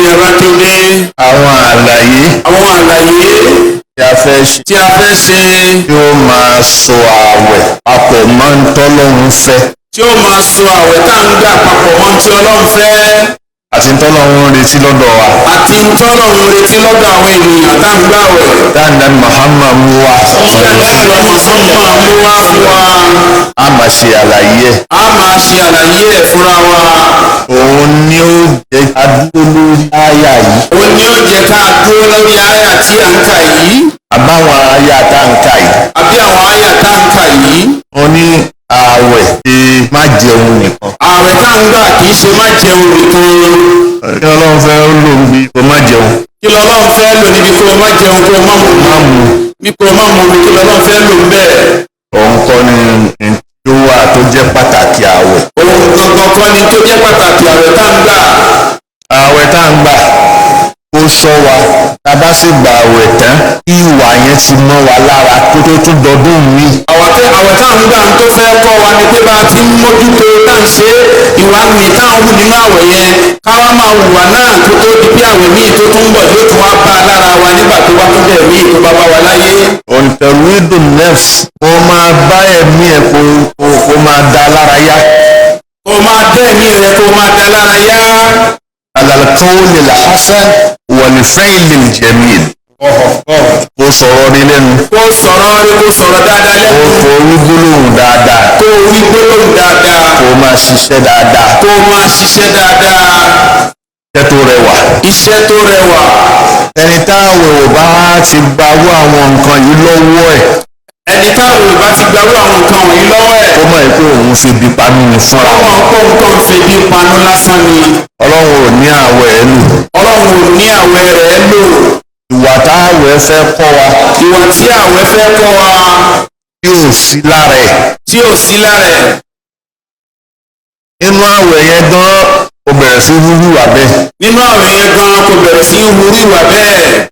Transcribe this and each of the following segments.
yẹn bá tó dé. Àwọn àlàyé Àwọn àlàyé tí a fẹ́ ṣe tí a fẹ́ ṣe tí ó máa so ààwẹ̀ papọ̀ mọ́ ń tọ́lọ́run fẹ́ tí ó máa so àwẹ̀ tá à ń gbà papọ̀ mọ́ tí Ọlọ́run fẹ́ àti ń tọ́lọ́run retí lọ́dọ̀ wa. Àti ń tọ́lọ́run retí lọ́dọ̀ àwọn ènìyàn tá à ń gbàwẹ̀. Dáadáa Muhammad mú wa. Tí Ànábì Muhammad mú wá fún wa. A máa ṣe àlàyé ẹ̀. A máa ṣe àlàyé ẹ̀ fúnra wa. Òun ni ó jẹ́ adúró lórí àyà yìí. Òun ni ó jẹ́ ká dúró lórí àyà tí à ń kà yìí. Àbáwọn àyà tá à ń kà yìí. Àbí àwọn àyà tá à ń kà yìí. Wọ́n ní ààwẹ̀ ṣe má jẹun nìkan. Ààwẹ̀ tá à ń gbà kì í ṣe má jẹun nìkan. Kí Ọlọ́run fẹ́ lò ń bí kó má jẹun. Kí lọ́lọ́run fẹ́ lò níbi kó o má jẹun, kó o má mu? Má mu. Ní kó o má mu kí lọ́lọ́run fẹ́ lò ń bẹ́ẹ̀? Òun kọ́ ni ní tó wà tó jẹ́ pàtàkì ààwẹ̀. Òun gangan kọ́ ni tó jẹ́ pàtàkì ààwẹ̀ tá à ń gbà. Ààwẹ̀ tá à ń gbà ó sọ wa, tá a bá sì gbà ààwẹ̀ tán, ìwà yẹn ti mọ́ wa lára kó tó tún dọdún míì. Àwẹ̀ tá à ń gbà tó fẹ́ kọ́ wa ni pé bá a ti ń mójútó tá à ń ṣe ìwà nì tá à ń hù nínú àwẹ̀ yẹn, ká wá máa hùwà náà kó tó di bí àwẹ̀ míì tó tún ń bọ̀ yóò tún wá bá a lára wa nígbà tó bá tún bẹ̀ míì tó bá bá wa láyé. Òǹtẹ̀wídùn nefs, kó máa bá ẹ̀mí ẹ̀ kó máa da lára yá. Kó máa dẹ́ ẹ̀mí rẹ, kó máa da lára yá. Alalqawli alhasan wal-fi'li al-jamil. Kó sọ̀rọ̀ ní lẹ́nu. Kó sọ̀rọ̀ rí, kó sọ̀rọ̀ dáadáa Kó lẹ́nu. forí gbólóhùn dáadáa. Kó wí gbólóhùn dáadáa. Kó máa ṣiṣẹ́ dáadáa. Kó máa ṣiṣẹ́ dáadáa. Iṣẹ́ tó rẹwà. Iṣẹ́ tó rẹwà. Ẹni táwọn ò bá ti gbarú àwọn nǹkan yìí lọ́wọ́ ẹ̀, Ẹni táwọn ò bá ti gbarú àwọn nǹkan wọ̀nyí lọ́wọ́ ẹ̀, kó mọ̀ pé òun fi bí panú ni fúnra. Ọmọ pọ̀ nǹkan febi panu lásán ni. Ọlọ́run ò ní àwẹ̀ ẹ̀ lò. Ọlọ́run ò ní àwẹ̀ rẹ̀ lò. Ìwà táwẹ̀ fẹ́ kọ́ wa Ìwà tí àwẹ̀ fẹ́ kọ́ wa tí ò sí lára ẹ̀. tí ò sí lára ẹ̀. Nínú àwẹ̀ yẹn gan, ó bẹ̀rẹ̀ sí wúwú wà bẹ́ẹ̀. Nínú àwẹ̀ yẹn gan, kò bẹ̀rẹ̀ sí í hurú ìwà bẹ́ẹ̀.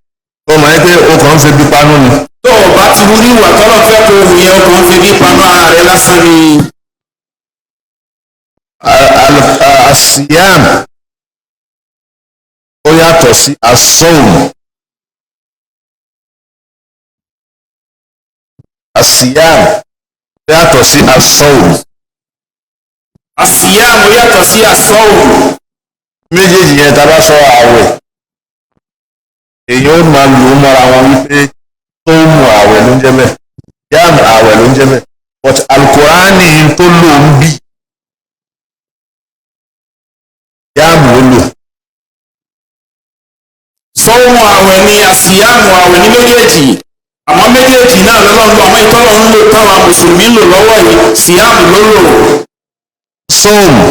Ó mọ̀ pé o kàn ń fi bí panú ni. Tó o bá ti hurú ìwà tọ́lọ́ fẹ́ kó hù yẹn, o kàn ń febi panu ara rẹ lásán ni. Asiyam ó yàtọ̀ sí asọ́ọ̀mù. Asiyam ó yàtọ̀ sí asọ́ọ̀mù. Àsìyáàmù yàtọ̀ sí àsọ́ọ̀mù. Méjèèjì yẹn, tá a bá sọ àwẹ̀, èyàn ó máa lò ó mọ́ra wọn wípé sọ́ọ̀mù àwẹ̀ ló ń jẹ́ bẹ́ẹ̀, yam àwẹ̀ ló ń jẹ́ bẹ́ẹ̀, but alukurani tó lò ń bí yam ló lò. Sọ́ọ̀mù àwẹ̀ ni, àsìyáàmù àwẹ̀ ní méjèèjì, àmọ́ méjèèjì náà lọ́lọ́run lò, àmọ́ ìtọ́lọ́ ń lò táwa mùsùlùmí ń lò lọ́wọ́ yìí, síyáàmù ló lò. Sọ́ọ̀mù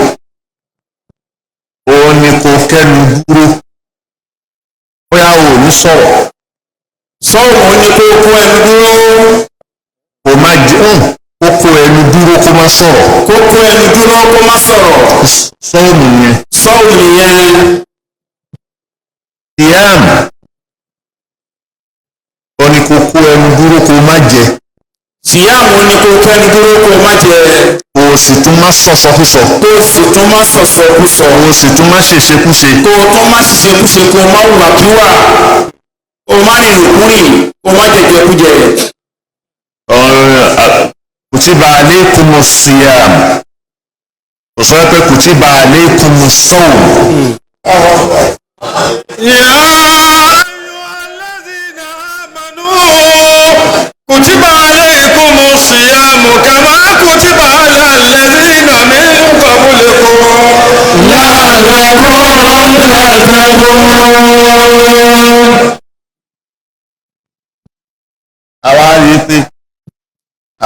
òun ni kò kẹ́nu dúró, bóyá o ò ní sọ̀rọ̀. Sọ́ọ̀mù ni kó kó ẹnu dúró. Kò má jẹun, kó kó ẹnu dúró, kó má sọ̀rọ̀. Kó kó ẹnu dúró, kó má sọ̀rọ̀. Sọ́ọ̀mù yẹn. Sọ́ọ̀mù nìyẹn. Yam ó ní kó kó ẹnu dúró, kó má jẹ. Síyáàmù ni kó kó ẹnu dúró, kó má jẹ. Kó o sì tún má sọ̀sọ̀kúsọ. Kó o sì tún má sọ̀sọ̀kúsọ. Kó o sì tún má ṣèṣekúṣe. Kó o tún má ṣiṣekúṣe, kó o má hùwàkíwà, kó o má rìnrìnkúrìn, kó o má jẹjẹkújẹ. Ọ̀rọ̀ kutiba alaykumu siyam, kò sọ pé kutiba alaykumu sawm. يا أيها الذين آمنوا كتب عليكم الصيام كما كتب على الذين من قبلكم لعلكم تتقون. Àwa rí i pé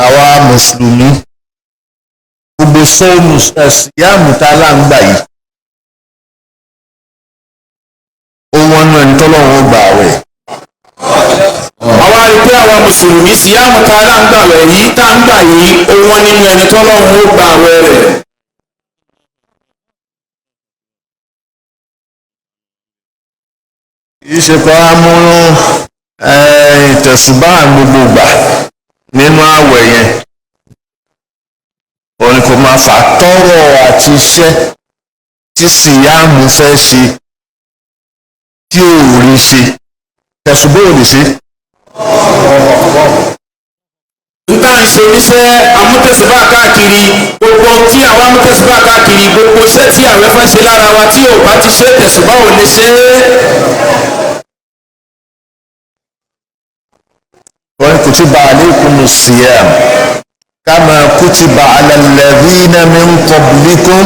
àwa mùsùlùmí, gbogbo sọ́ọ̀mù síyàmù tá a là ń gbà yìí, ó wọ́n náà ní tọ́lọ́run ó gbà wẹ̀. Àwa rí i pé àwa mùsùlùmí, síyáàmù tá a là ń gbà wẹ̀ yìí, tá ń gbà yìí, ó wọ́n nínú ẹni tọ́lọ́run ó gbà wẹ̀ rẹ̀. Kì í ṣe kọ́ á mú ìtẹ̀sùbá gbogbo gbà nínú àwẹ̀ yẹn, òun ni kò máa fà tọ́rọ̀ àti iṣẹ́ tí síyàmù fẹ́ ṣe. tí ò rí ṣe, tẹ̀sùbọ́ ò lè ṣe. N tá à ń ṣe níṣẹ́ amútẹ̀síbá káàkiri, gbogbo tí àwa amútẹ̀síbá káàkiri, gbogbo iṣẹ́ tí àwẹ̀ fẹ́ ṣe lára wa tí ò bá ti ṣe, tẹ̀sùbá ò lè ṣe é. Wọ́n ní kutiba alaykumus siyam kama kutiba ala alladhina min qablikum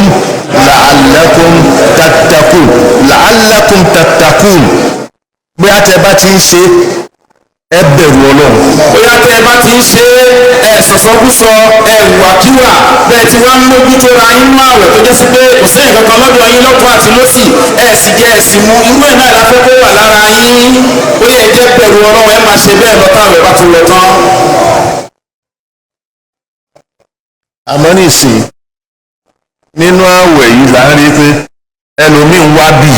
la'allakum tattaqun, la'allakum tattaqun. Bóyá tẹ bá ti ń ṣe, ẹ bẹ̀rù Ọlọ́run. Bóyá tẹ́ ẹ bá ti ń ṣe é, ẹ sọ̀sọ́kúsọ, ẹ wùwàkíwà, bẹ́ẹ̀ tí wọ́n ń mójútó ra inú àwẹ̀ tó jẹ́ sí pé kò sẹ́yìn kankan lọ́dọ̀ yín lọ́tún àti lọ́sì, ẹ sì jẹ́ ẹ sì mu, irú ẹ̀ náà la fẹ́ kó wà lára yín. Bóyá ẹ jẹ́ bẹ̀rù Ọlọ́run, ẹ máa ṣe bẹ́ẹ̀ lọ́tà àwẹ̀ bá ti lọ tán. Àmọ́ nísìn, nínú àwẹ̀ yìí là ń rí pé ẹlòmíín wá bì.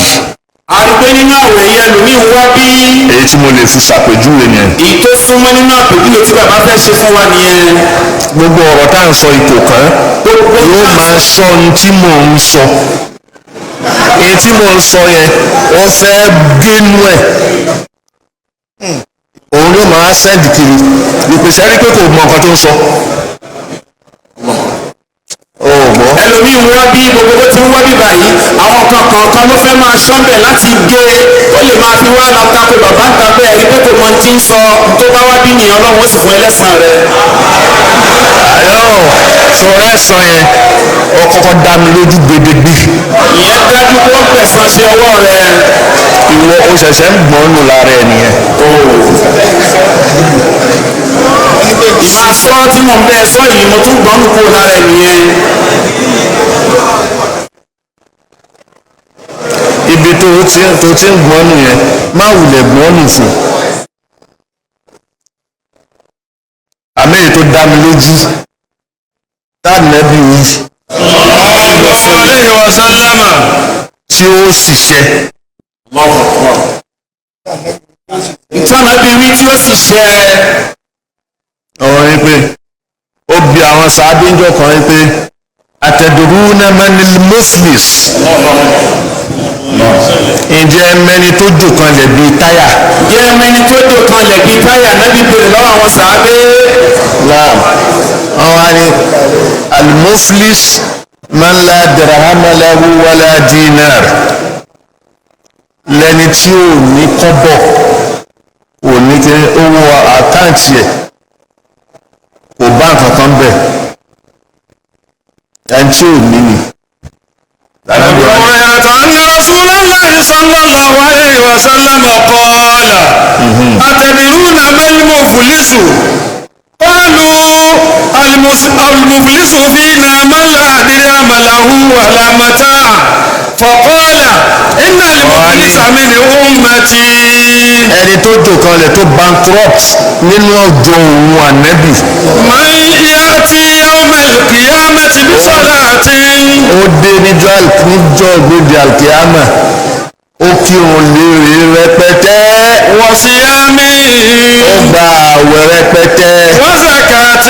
A rí pé nínú àwẹ̀ yẹn, ẹlòmíín wá bí. Èyí tí mo lè fi ṣàpèjúwe yẹn. Èyí tó súnmọ́ nínú àpèjúwe tí bàbá fẹ́ ṣe fún wa nìyẹn. Gbogbo ọ̀rọ̀ tá à ń sọ ipò kan Gbogbo yóò máa sọ ohun tí mò ń sọ, èyí tí mò ń sọ yẹn, ó fẹ́ génú ẹ̀, òun ló máa send kiri ìpèsè rí pé kò mọ nǹkan tó ń sọ. Ó gbọ́. Ẹlòmíín wá bí, gbogbo bó ti ń wá bí báyìí, àwọn kan kọ̀ọ̀kan ló fẹ́ máa ṣọ́nbẹ̀ láti gé e, ó lè máa fi wá lọ tako bàbá ń ta bẹ́ẹ̀ rí pé kò mọ ti ń sọ. Tó bá wá bí nìyẹn, Ọlọ́run ó sì fún ẹlẹ́sàn rẹ̀. Àyọ̀ sọ̀rọ̀ ẹ̀sán yẹn, ó kọ́kọ́ dá mi lójú gbedegbe. Ìyẹn dájú pé ó gbẹ̀san ṣe ọwọ́ rẹ̀. Ìwọ o ṣẹ̀ṣẹ̀ ń gbọ́n nù lára ẹ̀ nìyẹn. Ìmáa sọ tí mò ń bẹ́ẹ̀ sọ yìí, mo tún gbọ́n kúrò lára ẹ̀ nìyẹn. Ibi tó ti ń gbọ́n nù yẹn, má wulẹ̀ gbọ́n nù fún. Àmì èyí tó dá mi lójú tánàbí wí alayhi wa sallama. Tí ó sì ṣẹ. Ntọ́nà bí wí tí ó sì ṣe. Ọ̀rọ̀ ni pé ó bi àwọn sàábé ńjọ́ kan ni pé atadruna manil muflis, ǹjẹ́ mẹ́ni tó jò kan lẹ̀ bíi táyà? Jẹ́ mẹni tó dò kan lẹ̀ bíi táyà? Nábì béèrè lọ́wọ́ àwọn sàábé. Naam, àwọn á ní al-muflis man la dirhama lahu wala dinar, lẹni tí ò ní kọ́bọ̀, ò ní kí owó àkáǹtì ẹ̀ kò bá nǹkan kan bẹ̀, ẹni tí ò ní ni. Ànábì wa ní, رواية أن رسول الله صلى الله عليه وسلم قال: أتدرون ما المفلس؟ قالوا: المفلس فينا من لا درهم له ولا متاع. فقال: إن المفلس من أمتي. Ẹni tó jò kan lẹ̀, tó bankrupt nínú ọjọ́ òun ànẹ́bì, من يأتي يوم القيامة بصلاة، ó dé níjọ́ gbòdì alkiyama, ó kírun léèrè rẹpẹtẹ, وصيام، ó gba àwẹ̀ rẹpẹtẹ، وزكاة،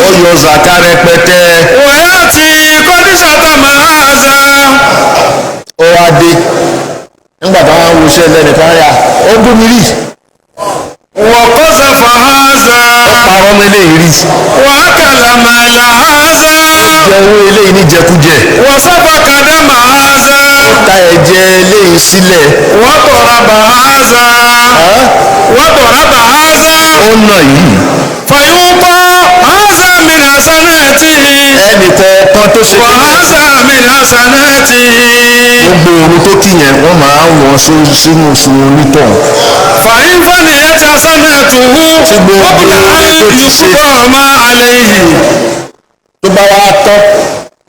ó yọ zaka rẹpẹtẹ، ويأتي قد شتم هذا. Ó wá dé, nígbà táwọn wuṣẹ́ lẹ́nìkan yà, ó bú mi rí, وقذف هذا، parọ́ mọ́ eléyìí rí، وأكل مال هذا، jẹ owó eléyìí níjẹkújẹ، وسفك دم هذا، ta ẹ̀jẹ̀ eléyìí sílẹ̀، وضرب هذا، وضرب هذا، ó nà yìí. فيعطى هذا من حسناته، Ẹnì kọ̀ọ̀kan tó ṣe وهذا من حسناته. Gbogbo ohun tó kì yẹn, wọ́n máa ń wọ́n sínú òṣùwọ̀n onítọ̀hún. فإن فنيت حسناته قبل أن يقضى ما عليه، Tó bá wá tọ́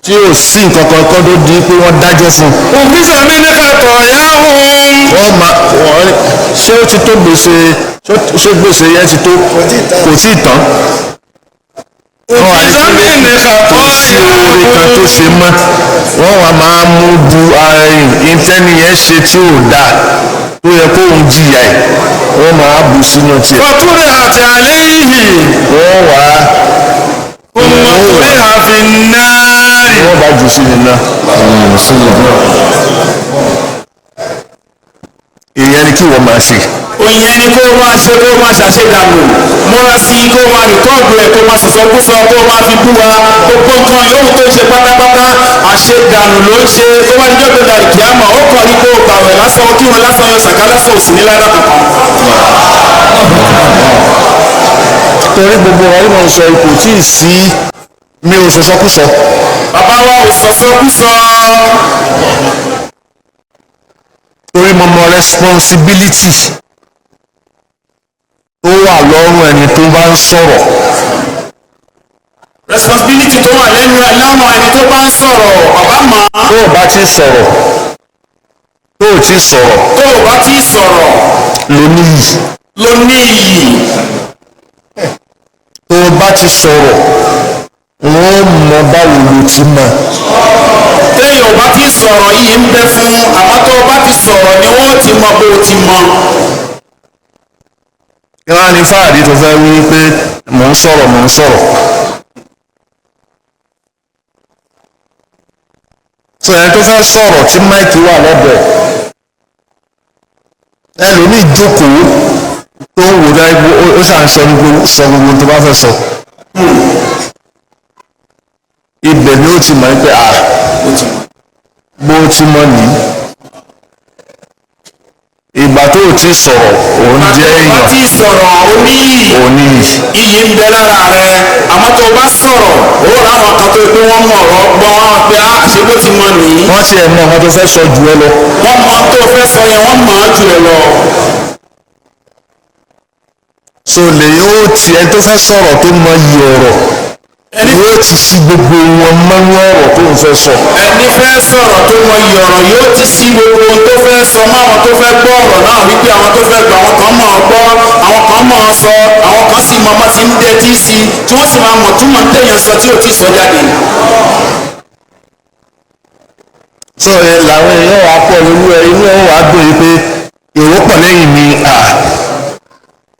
tí ò sí nǹkan kan kan tó di pé wọ́n dájọ́ fún un, أخذ من خطاياهم. Wọ́n máa wọ́n ní, ṣé ó ti tó gbèsè? Ṣé gbèsè yẹn ti tó? Kò tí ì tán. Wọ́n wá ní أخذ من kò sí oore kan tó خطاياهم. ṣe mọ́, wọ́n wá máa mú bu ìtẹ́ni yẹn ṣe tí ò dáa tó yẹ kóun jìyà ẹ̀, wọ́n máa bù sínú tiẹ̀. فطرحت عليه، Wọ́n wá ثم طرح في النار. Wọ́n bá jù sí nínú. Ìyẹn ni kí wọ́n máa ṣe. Òyìn ni kó máa ṣe, kó máa ṣàṣedànù, múra sí i, kó máa rìkọ́ọ̀dù ẹ̀, kó máa sọ̀sọ́kúsọ, kó máa fi bú wa. Gbogbo nǹkan yòówù tó ń ṣe pátápátá, àṣedànù ló ń ṣe. Tó bá dijọ́ gbé dàrí kíámà, ó kàn ní kó gbàwẹ̀ lásán, ó kírun lásán, yọ sàká lásán, ò sì ní ládàá kankan. Torí gbogbo wa yìí mo ń sọ ipò tí ì sí, mi ò sọsọkúsọ. Bàbá wa ò sọ̀sọ́kúsọ. Torí mo mọ responsibility tó wà lọ́rùn ẹni tó bá ń sọ̀rọ̀. Responsibility tó wà lẹ́nu lọ́rùn ẹni tó bá ń sọ̀rọ̀, bàbá mọ̀ á. Tó o bá ti sọ̀rọ̀, tó o ti sọ̀rọ̀, Tó o bá ti sọ̀rọ̀, ló níyì. Ló ní iyì. Tó o bá ti sọ̀rọ̀, wọ́n mọ báwo ló ti mọ̀. Téèyàn ò bá ti sọ̀rọ̀, yìí ń bẹ fún, àmọ́ tó o bá ti sọ̀rọ̀ ni wọ́n ti mọ bó o ti mọ. Kí wọ́n á ní fáàrí tó fẹ́ wí pé mò ń sọ̀rọ̀, mò ń sọ̀rọ̀. Sọ ẹni tó fẹ́ sọ̀rọ̀ tí mic wà lọ́dọ̀ ẹ̀, ẹlòmíì jókòó tó ń wò dájú, ó ṣà ń sọ gbogbo, sọ gbogbo tó bá fẹ́ sọ. Ibẹ̀ ni ó ti mọ̀ pé à bó ti mọ̀ nìyí. Ìgbà tó o ti sọ̀rọ̀, òun jẹ́ Tó o bá èèyàn ti sọ̀rọ̀, ó ní iyì. Òun níyì. Iyì ń bẹ lára rẹ, àmọ́ tó o bá sọ̀rọ̀, ó rà àwọn kan tó pé wọ́n mọ̀ ọ̀rọ̀ gbọ́ wọn pé á ṣe bó ti mọ nìyí. Wọ́n ti ẹ̀ mọ nǹkan tó fẹ́ sọ jù ẹ lọ. Wọ́n mọ tó o fẹ́ sọ yẹn, wọ́n mọ̀ ọ́ jù ẹ lọ. So lè yóò ti ẹni tó fẹ́ sọ̀rọ̀ tó mọ iyì ọ̀rọ̀ yóò ti sí gbogbo wọn mọ́nú ọ̀rọ̀ tó ń fẹ́ sọ. Ẹni fẹ́ sọ̀rọ̀ tó mọ iyì ọ̀rọ̀ yóò ti sí gbogbo ohun tó fẹ́ sọ mọ́ àwọn tó fẹ́ gbọ́ ọ̀rọ̀ náà, wípé àwọn tó fẹ́ gbọ́, àwọn kan mọ̀ ọ́ gbọ́, àwọn kan mọ̀ ọ́ sọ, àwọn kan sì mọ̀ ọmọ tí ń dẹ́tí sí i, tí wọ́n sì máa mọ̀ túmọ̀ téèyàn sọ tí ò tí ì sọ jáde. So ẹ làwọn èèyàn wà pọ̀ lórí ẹ, inú ẹ wà dùn yìí pé èrò pọ̀ lẹ́yìn mi à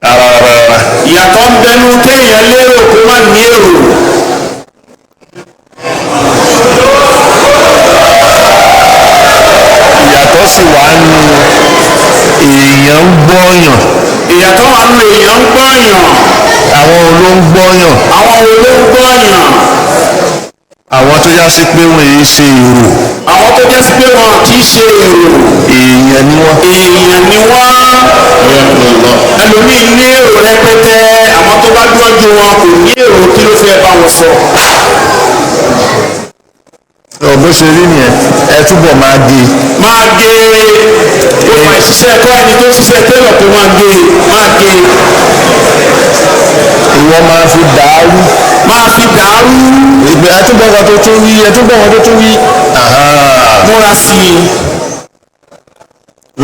rárá rárá rárá. Ìyàtọ̀ ń bẹnu kéèyàn lérò kó má ní èrò. Ìyàtọ̀ sì wà nù èèyàn ń gbọ́yàn. Ìyàtọ̀ wà nù èèyàn ń gbọ́yàn. Àwọn ló ń gbọ́yàn? Àwọn wo ló ń gbọ́yàn? Àwọn tó já sí pé wọ́n yìí ṣe èrò. Àwọn tó jẹ́ sí pé wọn kì í ṣe èrò. Èèyàn ni wọ́n. Èèyàn ni wọ́n. Ẹlòmíì ní èrò rẹpẹtẹ, àmọ́ tó bá dúró wọn kò ní èrò, kí ló fẹ́ bá wọn sọ. Ọ̀ bó ṣe rí nìyẹn, ẹ túbọ̀ máa gé. Máa gé ó máa ṣiṣẹ́ kọ́, ẹni tó ṣiṣẹ́ tẹ́lọ̀ kó máa gé, máa gé. Ìwọ máa fi dàárú. Máa fi dàrú. Ìgbẹ́ ẹ túbọ̀ nǹkan tó tún wí, ẹ túbọ̀ nǹkan tó tún wí. Múra sí i.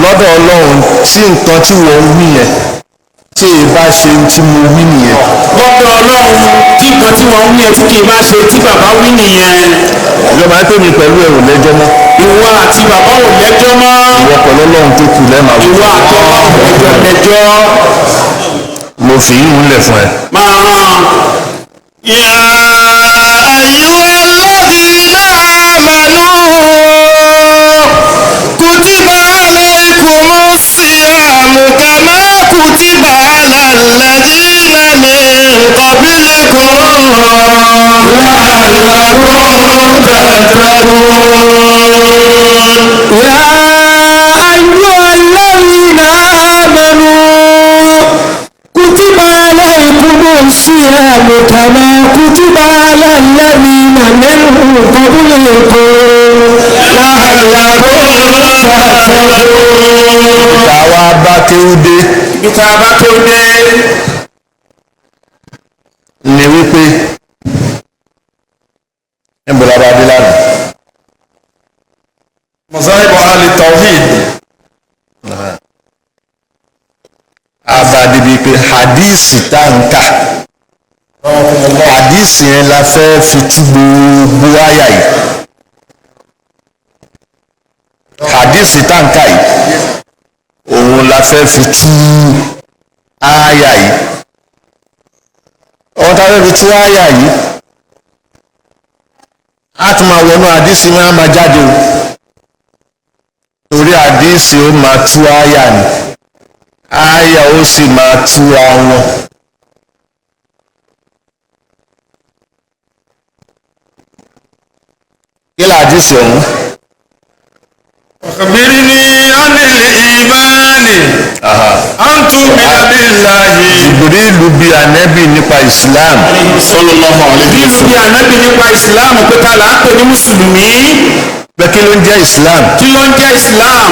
Lọ́dọ̀ Ọlọ́run, tí nǹkan tí wọ́n ń wí yẹn tí èyí bá ṣe tí mo wí nìyẹn. Lọ́dọ̀ Ọlọ́run, tí nǹkan tí wọ́n ń wí yẹn tí kì í bá ṣe tí bàbá wí nìyẹn. Ìjọba pè mí pẹ̀lú ẹ̀rù lẹ́jọ́ mọ́. Ìwọ àti bàbá ò lẹ́jọ́ mọ́. Ìwọ pẹ̀lú Ọlọ́run tó kù lẹ́ẹ̀ma wí. Ìwọ àti Ọlọ́run lẹ́jọ́ lẹ́jọ́. Mo fi yín lẹ̀ fún ẹ. Máa rán. يا أيها الذين آمنوا كتب عليكم الصيام كما كتب على الذين من قبلكم لعلكم تتقون. يا أيها الذين آمنوا كتب عليكم الصيام كما كتب على الذين من قبلكم لعلكم تتقون. Táwa bá kéwú dé Ibi tá a bá tó dé ni wípé níbo la bá dé lánàá? مذاهب أهل التوحيد. A bá débi pé hadísì tá n kà, hadísì yẹn la fẹ́ fi tú gbogbo àyà yìí. Hadísì tá n kà yìí, òun la fẹ́ fi tú àyà yìí. Ọ̀hún tá a fẹ́ fi tú àyà yìí, a tún máa wọnú hadísì yẹn, á máa jáde o, torí hadísì. Àdìsí ó máa tú àyà ni, àyà ó sì máa túra wọn. Kí làdìsí ọ̀hún? أخبرني عن الإيمان أن تؤمن بالله. Jìbìrìlù bi ànẹ́bì nípa Islam. Sallallahu alayhi wa sallam. Bí ànábì nípa ìsìláàmù, pé ta là ń pè ní mùsùlùmí? Pé kí ló ń jẹ́ Islam? Kí ló ń jẹ́ islam?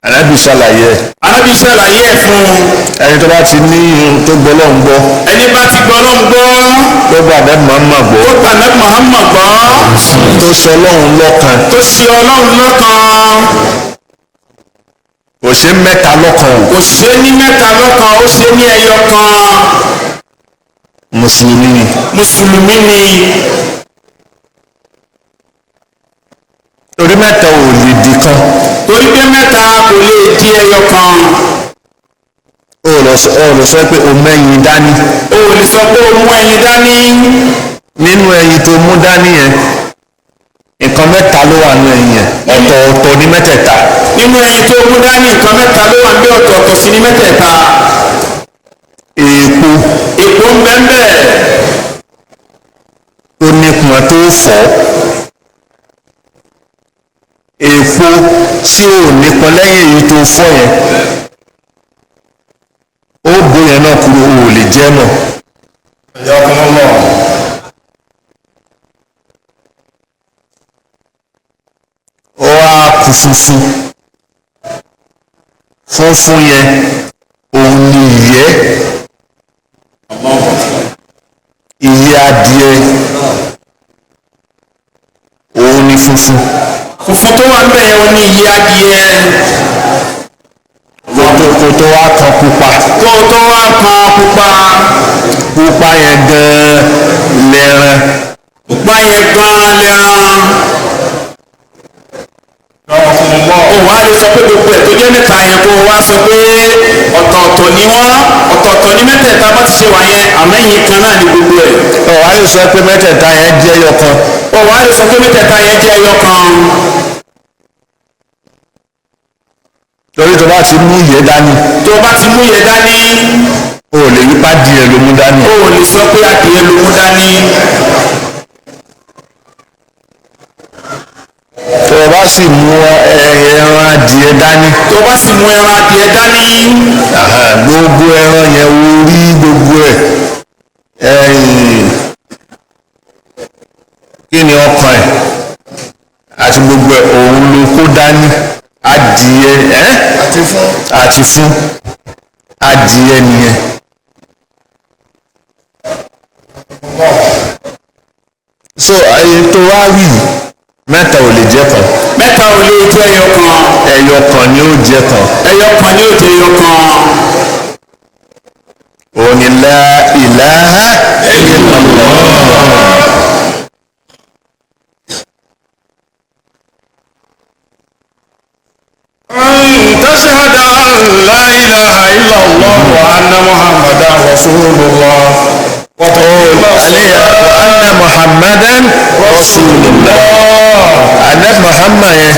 Ànẹ́bì ṣàlàyé ẹ̀. Ànábì ṣàlàyé ẹ̀ fún un. Ẹni tó bá ti ní irun tó gbọ́ lọ́hùn gbọ́, Ẹni bá ti gbọ́ Ọlọ́run gbọ́, tó gba ànẹ́bì Muhammad gbọ́, tó gbà ànábì Muhammad gbọ́, tó sọ Ọlọ́run lọ́kan, tó ṣe Ọlọ́run lọ́kan, kò ṣe mẹ́ta lọ́kan o, kò ṣe ní mẹ́ta lọ́kan, ó ṣe ní ẹyọ kan, mùsùlùmí ni. Mùsùlùmí ni. Torí mẹ́ta ò lè di kan. Torí pé mẹ́ta kò lè di ẹyọ kan. Ó lọ sọ pé o mẹ́yin dání. O ò lè sọ pé o mú ẹyin dání. Nínú ẹyin tó mú dání yẹn, nǹkan mẹ́ta ló wà nínú ẹyin yẹn, ọ̀tọ̀ọ̀tọ̀ ní mẹ́tẹ̀ẹ̀ta. Nínú ẹyin tó mú dání, nǹkan mẹ́ta ló wà ní, ọ̀tọ̀ọ̀tọ̀ sí ní mẹ́tẹ̀ẹ̀ta. Èèpo Èpo ń bẹ ń bẹ tó nípọn tó fọ́, èèpo tí ò nípọn lẹ́yìn èyí tó fọ́ yẹn, ó bó yẹn náà kúrò, o ò lè jẹ mọ́. حياكم الله. Ó wá kú funfun funfun yẹn, òun ni ìyẹ́, ìyẹ́ adìẹ, òun ni funfun. Funfun tó wà ń bẹ yẹn, ó ní ìyẹ́ adìẹ. Kó tó wá kan pupa. Kó o tó wá kan pupa. Pupa yẹn gan-an lẹ́ran. Pupa yẹn gan-an lẹ́ran. حياكم الله. O wá lè sọ pé gbogbo ẹ̀ tó jẹ́ mẹ́ta yẹn, kó o wá sọ pé ọ̀tọ̀ọ̀tọ̀ ni wọ́n, ọ̀tọ̀ọ̀tọ̀ ní mẹ́tẹ̀ẹ̀ta bá ti ṣe wà yẹn, àmọ́ ẹ̀yìn kan náà ni gbogbo ẹ̀. Ọ̀ wá lè sọ pé mẹ́tẹ̀ẹ̀ta yẹn jẹ́ ẹyọ kan. O wá lè sọ pé mẹ́tẹ̀ẹ̀ta yẹn jẹ́ ẹyọ kan. Torí tó bá ti mú ìyẹ́ dání, Tó o bá ti mú yẹn dání, o ò lè rí pádìẹ ló mú dání. O ò lè sọ pé adìẹ ló mú dání. Tó o bá sì mú ẹran adìẹ dání, Tó o bá sì mú ẹran adìẹ dání, gbogbo ẹran yẹn, orí gbogbo ẹ̀, ẹ̀yìn, kí ni, ọkàn ẹ̀ àti gbogbo ẹ̀, òun ló kó dání. Adìẹ ẹ́ àti fún adìẹ nìyẹn. So ẹyin tó wá wì, mẹ́ta ò lè jẹ́ kan. Mẹ́ta ò lè jẹ́ ẹyọ kan. Ẹyọ kan ni ó jẹ́ kan. Ẹyọ kan ni ó jẹ́ ẹyọ kan. Òun ni la ilaha illallah. أن تشهد أن لا إله إلا الله وأن محمدا رسول الله وتقيم Alẹ́ anna Muhammadan rasulullah. Anna Muhammad yẹn,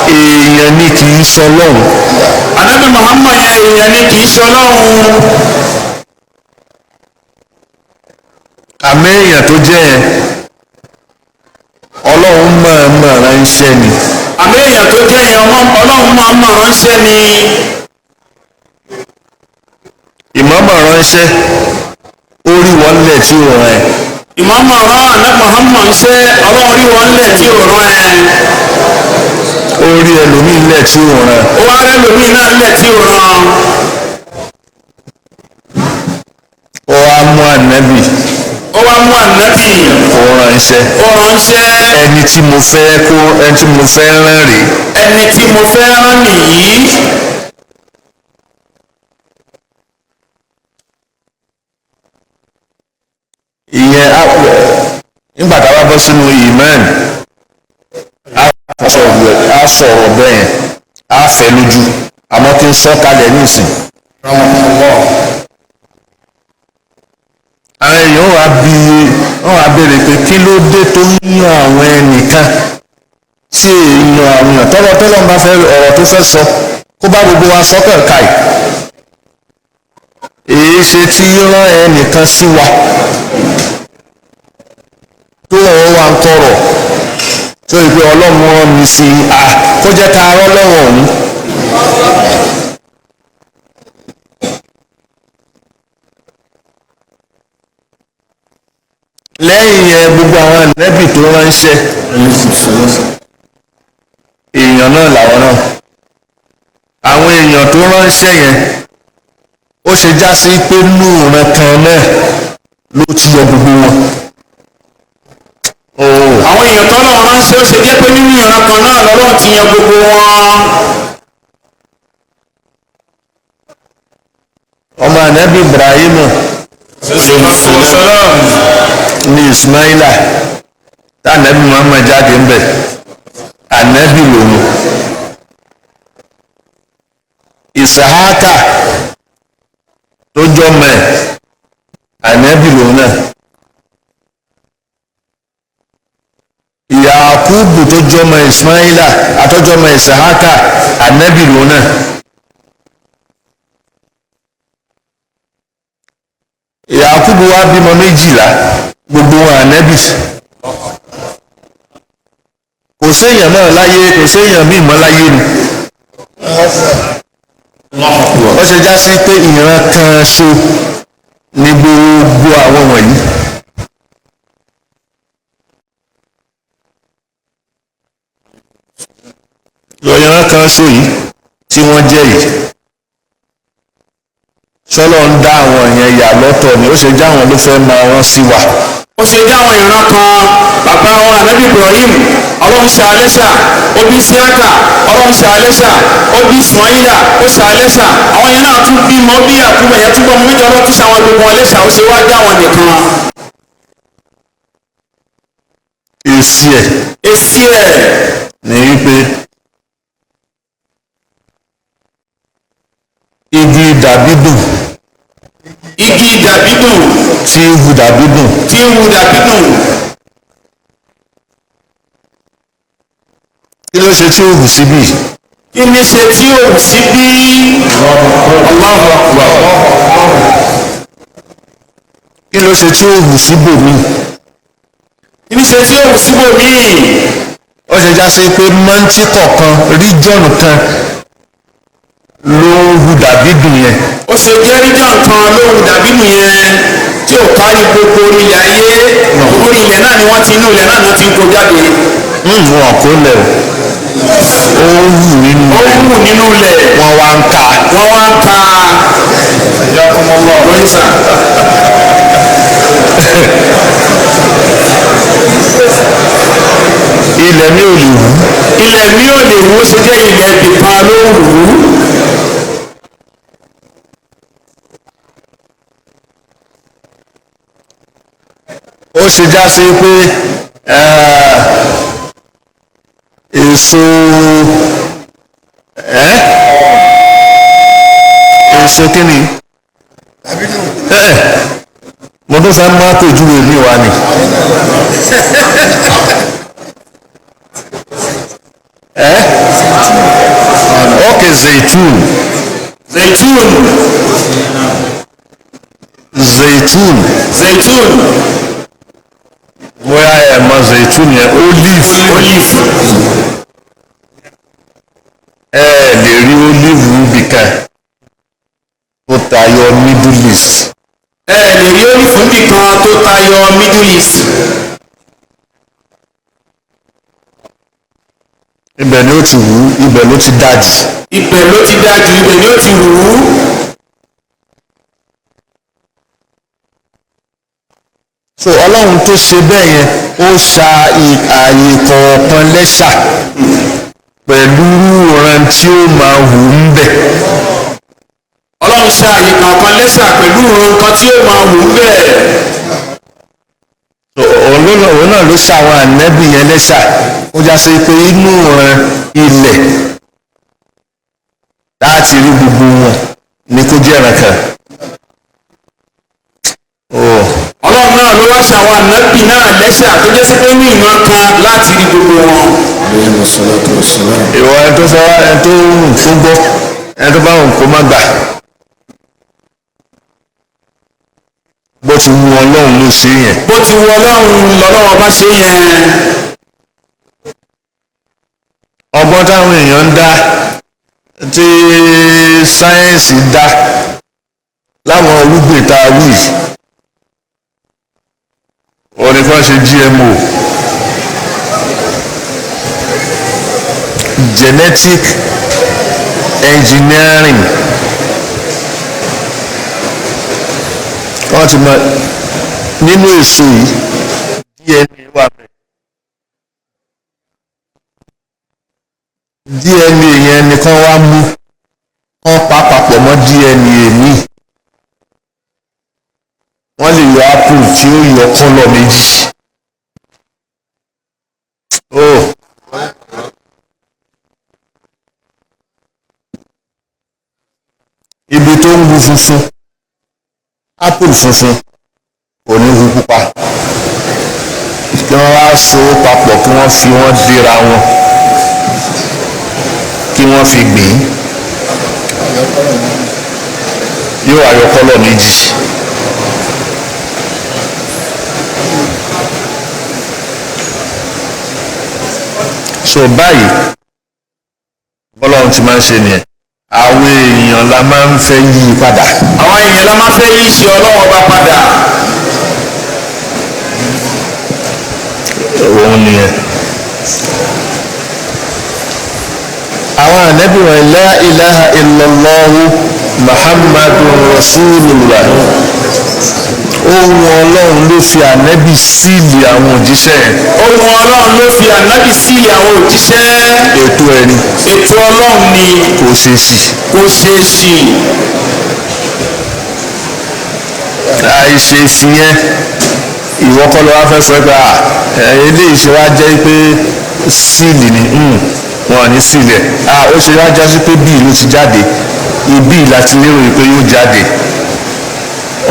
èèyàn ni, kì í sọ lọ́hùn. Ànábì Muhammad yẹn, èèyàn ni, kì í ṣe Ọlọ́run. Àmọ́ èèyàn tó jẹ́ yẹn, Ọlọ́run mọ̀ọ́mọ̀ ránṣẹ́ ni. Àmọ́ èèyàn tó jẹ́ yẹn, Ọlọ́run máa ń mọ̀ ránṣẹ́ ni. Ìmọ̀ọ́mọ̀ ránṣẹ́, ó rí wọn lẹ̀ tí ò rán ẹ̀. Ìmọ̀ọ́mọ̀ rán Ànábì Muhammad ń ṣe, Ọlọ́run rí wọn lẹ̀ tí ò rán ẹ. Ó rí ẹlòmíì lẹ̀ tí ò rán. Ó wá rẹ́ lómi náà lẹ̀ tí ò rán. Ó wá mú ànábì, Ó wá mú Ànábì, ó ránṣẹ́. Ó ránṣẹ́. Ẹni tí mo fẹ́ kó, ẹni tí mo fẹ́ rán rèé. Ẹni tí mo fẹ́ rán nìyí. Ìyẹn nígbà tá a bá bọ́ sínú ìmán, á sọ̀rọ̀ bẹ́ẹ̀, á fẹ́ lójú, àmọ́ kí n sọ kalẹ̀ nísìn. Àwọn èèyàn wá bí wọ́n wá béèrè pé kí ló dé tó ń yan àwọn ẹnìkan Tí èèyàn àwọn èèyàn tọ́lọ́ tọ́lọ́ ń bá fẹ́ ọ̀rọ̀ tó fẹ́ sọ kó bá gbogbo wa sọ kẹ̀ka yìí, èyí ṣe tí rán ẹnìkan sí wa tó òun wà ń kọ̀rọ̀ tó yìí pé Ọlọ́run rán mi sí i, à kó jẹ́ ká rọ́ lọ́wọ́ òun. Lẹ́yìn yẹn, gbogbo àwọn ànábì tó ránṣẹ́, èèyàn náà làwọn náà, àwọn èèyàn tó ránṣẹ́ yẹn, ó ṣe já sí pé lóòrán kan náà ló ti yọ gbogbo wọn. Àwọn èèyàn tó lọ́wọ́ ránṣẹ́, ó ṣe jẹ́ pé nínú ìran kan náà lọ́wọ́ ti yan gbogbo wọn. Ọmọ ànábì Ibrahim ní Ismaila tá ànábì Muhammad jáde ń bẹ̀, ànábì lòun. Ìsàhákà tó jọmọ ẹ̀, ànábì lòun náà. Yakubu tó jọmọ Ismaila àtọjọmọ Ìsàhákà, ànábì lòun náà. Yakubu wá bímọ 12, gbogbo wọn ànábì. Kò séèyàn náà láyé, kò séèyàn míì mọ́ láyé ni. Ó ṣe já sí pé ìran kan ṣo ní gbogbo àwọn wọ̀nyí. Ìran kan ṣo yìí tí wọ́n jẹ́ yìí, sọ́lọ́ ń dá àwọn yẹn yà lọ́tọ̀ ni? Ó ṣe já àwọn ló fẹ́ máa rán sí wa. Ó ṣe jẹ́ àwọn ìran kan, bàbá wọn ànábì Ibrahim, Ọlọ́run ṣe alẹ́ṣà, ó bí Isiaka, Ọlọ́run ṣe alẹ́ṣà, ó bí Ismaila, ó ṣe alẹ́ṣà. Àwọn yẹn náà tún bímọ bí àkúmọ̀ yẹn túbọ̀ mú méjì, Ọlọ́run tún ṣe àwọn gbogbo wọn lẹ́ṣà. Ó ṣe wá dá àwọn nìkan? Èsì ẹ̀ Èsì ẹ̀ ní wípé igi dàbídùn, Igi dàbídùn, tí ń hu dàbídùn, tí ń hu dàbídùn, kí ló ṣe tí ó hù síbí? Kí ni ṣe tí ò hù sí bí? Allahu Akbar. Kí ló ṣe tí ó hù síbòmí? Kí ni ṣe tí ò hù síbòmíì? Ó ṣe já sí pé mọ́ńtì kọ̀ọ̀kan, region kan ló ń hu dàbídùn yẹn? Ó ṣe jẹ́ region kan ló hù dàbídùn yẹn tí ò kárí gbogbo orí ilẹ̀ ayé? Orí ilẹ̀ náà ni wọ́n ti, inú ilẹ̀ náà ni wọ́n ti ń kó jáde. Wọn kò lẹ̀ o, ó ń hù nínú Ó ilẹ̀. ń hù nínú ilẹ̀. Wọ́n wá ń ká. Wọ́n wá ń ka lóyún sà. Ilẹ̀ mi ò lè hù. Ilẹ̀ mi ò lè wú, ó ṣe jẹ́ ilẹ̀ ibìkan ló wù ú? Ó ṣe já sí pé èso èso kí ni? Mo tún fẹ́ mú àpèjúwe mi wá ni. Ok, zaitun. Zaitun. Zaitun. Zaitun. Bóyá ẹ mọ zaitun yẹn, olive. Olive. Ẹ lè rí olive níbìkan tó tayọ Middle East. Ẹ lè rí olive níbìkan tó tayọ Middle East. Ibẹ̀ ni ó ti wù ú, ibẹ̀ ló ti dáa jù. Ibẹ̀ ló ti dáa jù, ibẹ̀ ni ó ti wù ú. So Ọlọ́run tó ṣe bẹ́ẹ̀ yẹn, ó ṣa ààyè kọ̀ọ̀kan lẹ́ṣà pẹ̀lú ìran tí ó máa wù ú ń bẹ̀. Ọlọ́run ṣe àyè kọ̀ọ̀kan lẹ́ṣà pẹ̀lú nǹkan tí ó máa wù ú bẹ́ẹ̀. So òun náà ló ṣa àwọn ànẹ́bì yẹn lẹ́ṣà, ó já sí pé inú ìran ilẹ̀ láti rí gbogbo wọn ni kó jẹ́ ìran kan. Oh. Ọlọ́run náà ló wá ṣe àwọn ànábì náà lẹ́ṣà tó jẹ́ sí pé ní ìran kan láti rí gbogbo wọn. Ìwọ ẹni tó fẹ́ ẹni tó ń kó gbọ́ ẹni tó bá ń kó má gbà. Bó ti wu Ọlọ́run ló ṣe yẹn. Bó ti wù Ọlọ́run lọ́lọ́wọ́ bá ṣe yẹn. Ọgbọ́n táwọn èèyàn ń dá tí sáyẹ́ǹsì dá láwọn olúgbìn tá a wí òní kan ṣe GMO, genetic engineering. Wọ́n ti mọ nínú èso yìí DNA wà bẹ́ẹ̀. DNA yẹn nìkan wá mú kán pa papọ̀ mọ́ DNA míì, wọ́n lè yọ apple tí ó yọ kọ́lọ̀ méjì. Oh. Ibi tó ń hu funfun, apple funfun kò ní hu pupa, kí wọ́n wá so papọ̀, kí wọ́n fi wọ́n dira wọn, kí wọ́n fi gbìn yóò ayọ̀ kọ́lọ̀ méjì. So báyìí bọ́lọ́run ti máa ń ṣe nìyẹn, àwọn èèyàn la máa ń fẹ́ yí i padà. Àwọn èèyàn la máa fẹ́ yí ṣe Ọlọ́wọ́ bá padà. Òun nìyẹn. Àwọn ànábì wọn, la ilaha illallahu muhammadun rasulullah, ohun Ọlọ́run ló fi ànábì síìlì àwọn òjíṣẹ́ yẹn. Ohun Ọlọ́run ló fi ànábì síìlì àwọn òjíṣẹ́. Ètò ẹni. Ètò Ọlọ́run ni. Kò ṣeé ṣì. Kò ṣeé ṣì. Àìṣe sí yẹn, ìwọ kọ́ ló wá fẹ́ sọ pé eléyìí ṣe wá jẹ́ pé síìlì ni wọn ní síìlì ẹ̀, ó ṣe wá já sí pé bíi ló ti jáde, ibi láti lérò pé yóò jáde.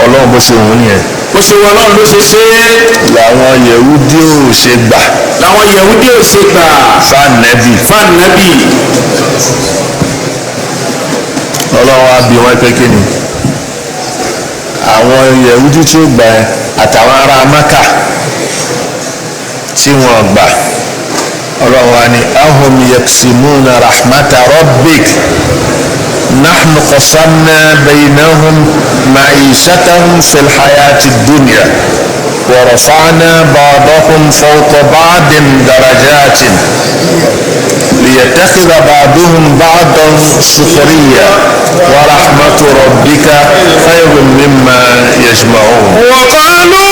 Ọlọ́run bó ṣe wù ú nìyẹn. Bó ṣe wù Ọlọ́run ló ṣe ṣe é. Làwọn Yẹ̀húdí ò ṣe gbà. Làwọn Yẹ̀húdí ò ṣe gbà. Fáànẹ́bì. Fáànẹ́bì. Ọlọ́run á bi wọ́n pé kí ni àwọn Yẹ̀húdí tí ó gbà ẹ́ àtàwọn ará Mákà tí wọ́n gbà. Ọlọ́run á ní ahum yaksimuna rahmata rabbik nahnu qasamna baynahum ma'ishatahum fil hayati dunya wa rafa'na ba'dahum fawqa ba'din darajatin liyattakhidha ba'duhum ba'dan sukhriya wa rahmatu rabbika khayrun mimma yajma'un. Wa qalu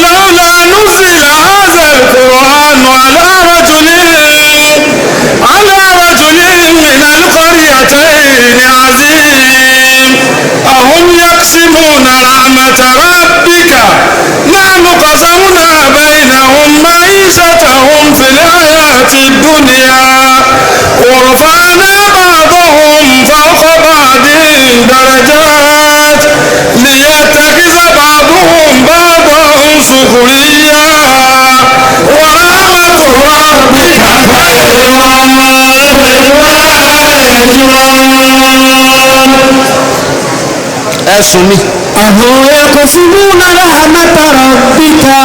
lawla nuzila hadha al-Qur'anu ala rajulin min al-qaryatayni 'azim ahum yaqsimuna rahmata rabbika nahnu qasamna baynahum ma'ishatahum fil hayati dunya wa rafa'na ba'dahum fawqa ba'din darajat liyattakhidha ba'duhum ba'dan sukhriya wa rahmatu rabbika khayrun mimma yajma'un. Ẹ̀sùn mi. Ahum yaqsimuna rahmata rabbika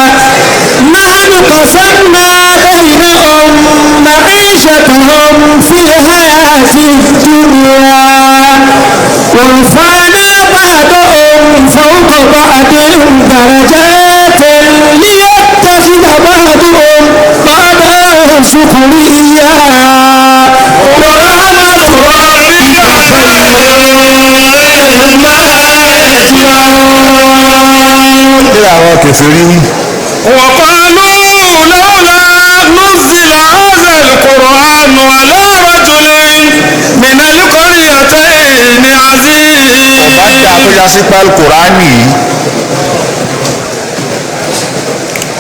nahnu qasamna baynahum ma'ishatahum fil hayati dunya wa rafa'na ba'dahum fawqa ba'din darajatin liyattakhidha ba'duhum ba'dan sukhriya wa rahmatu rabbika khayrun mimma yajma'un. Kí làwọn kèfèrí wí? Wa qalu lawla nuzila hadha al-Qur'anu ala rajulin min al-qaryatayni 'azim. Ọba tí a kọjá sí pálí Kùránì yìí,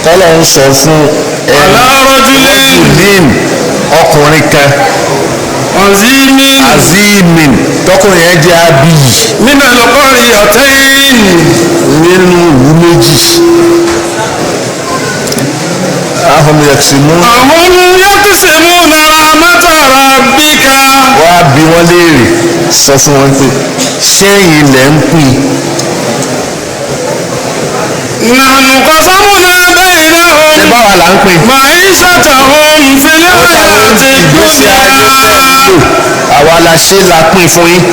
tọ́lọ̀ ń sọ fún Ala rajulin ọkùnrin kan azimin azimin, tọkùnrin yẹn jẹ́ abiyi min al-qaryatayni nínú ìlú méjì. Ahum yaqsimun. أهم يقسمون رحمة ربك. Wá bí wọ́n léèrè, sọ fún wọn pé ṣẹ́yìn lẹ̀ ń pín? نحن قسمنا Ṣé بينهم báwa là ń pín? معيشتهم في الحياة Ìgbésí ayé الدنيا. tẹ̀ ń lò, àwa la ṣe la pín fún yín.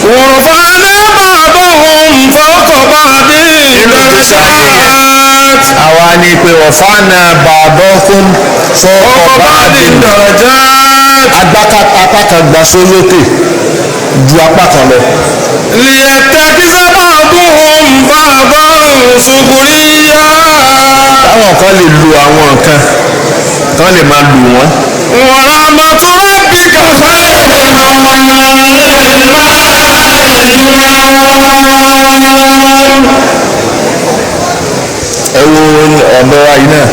ورفعنا بعضهم فوق بعض Ìgbésí ayé yẹn. درجات. Àwa ni pé wọ̀fánà ba'dakum fawqa فوق بعض ba'din. درجات. Agbáka apá kan gba sórí òkè ju apá kan lọ. ليتخذ بعضهم بعضا سخريا. Táwọn kan lè lu àwọn nǹkan kan lè máa lù wọ́n. ورحمة ربك خير مما يجمعون. Ẹ wo ọ̀dọ́ wa yìí náà,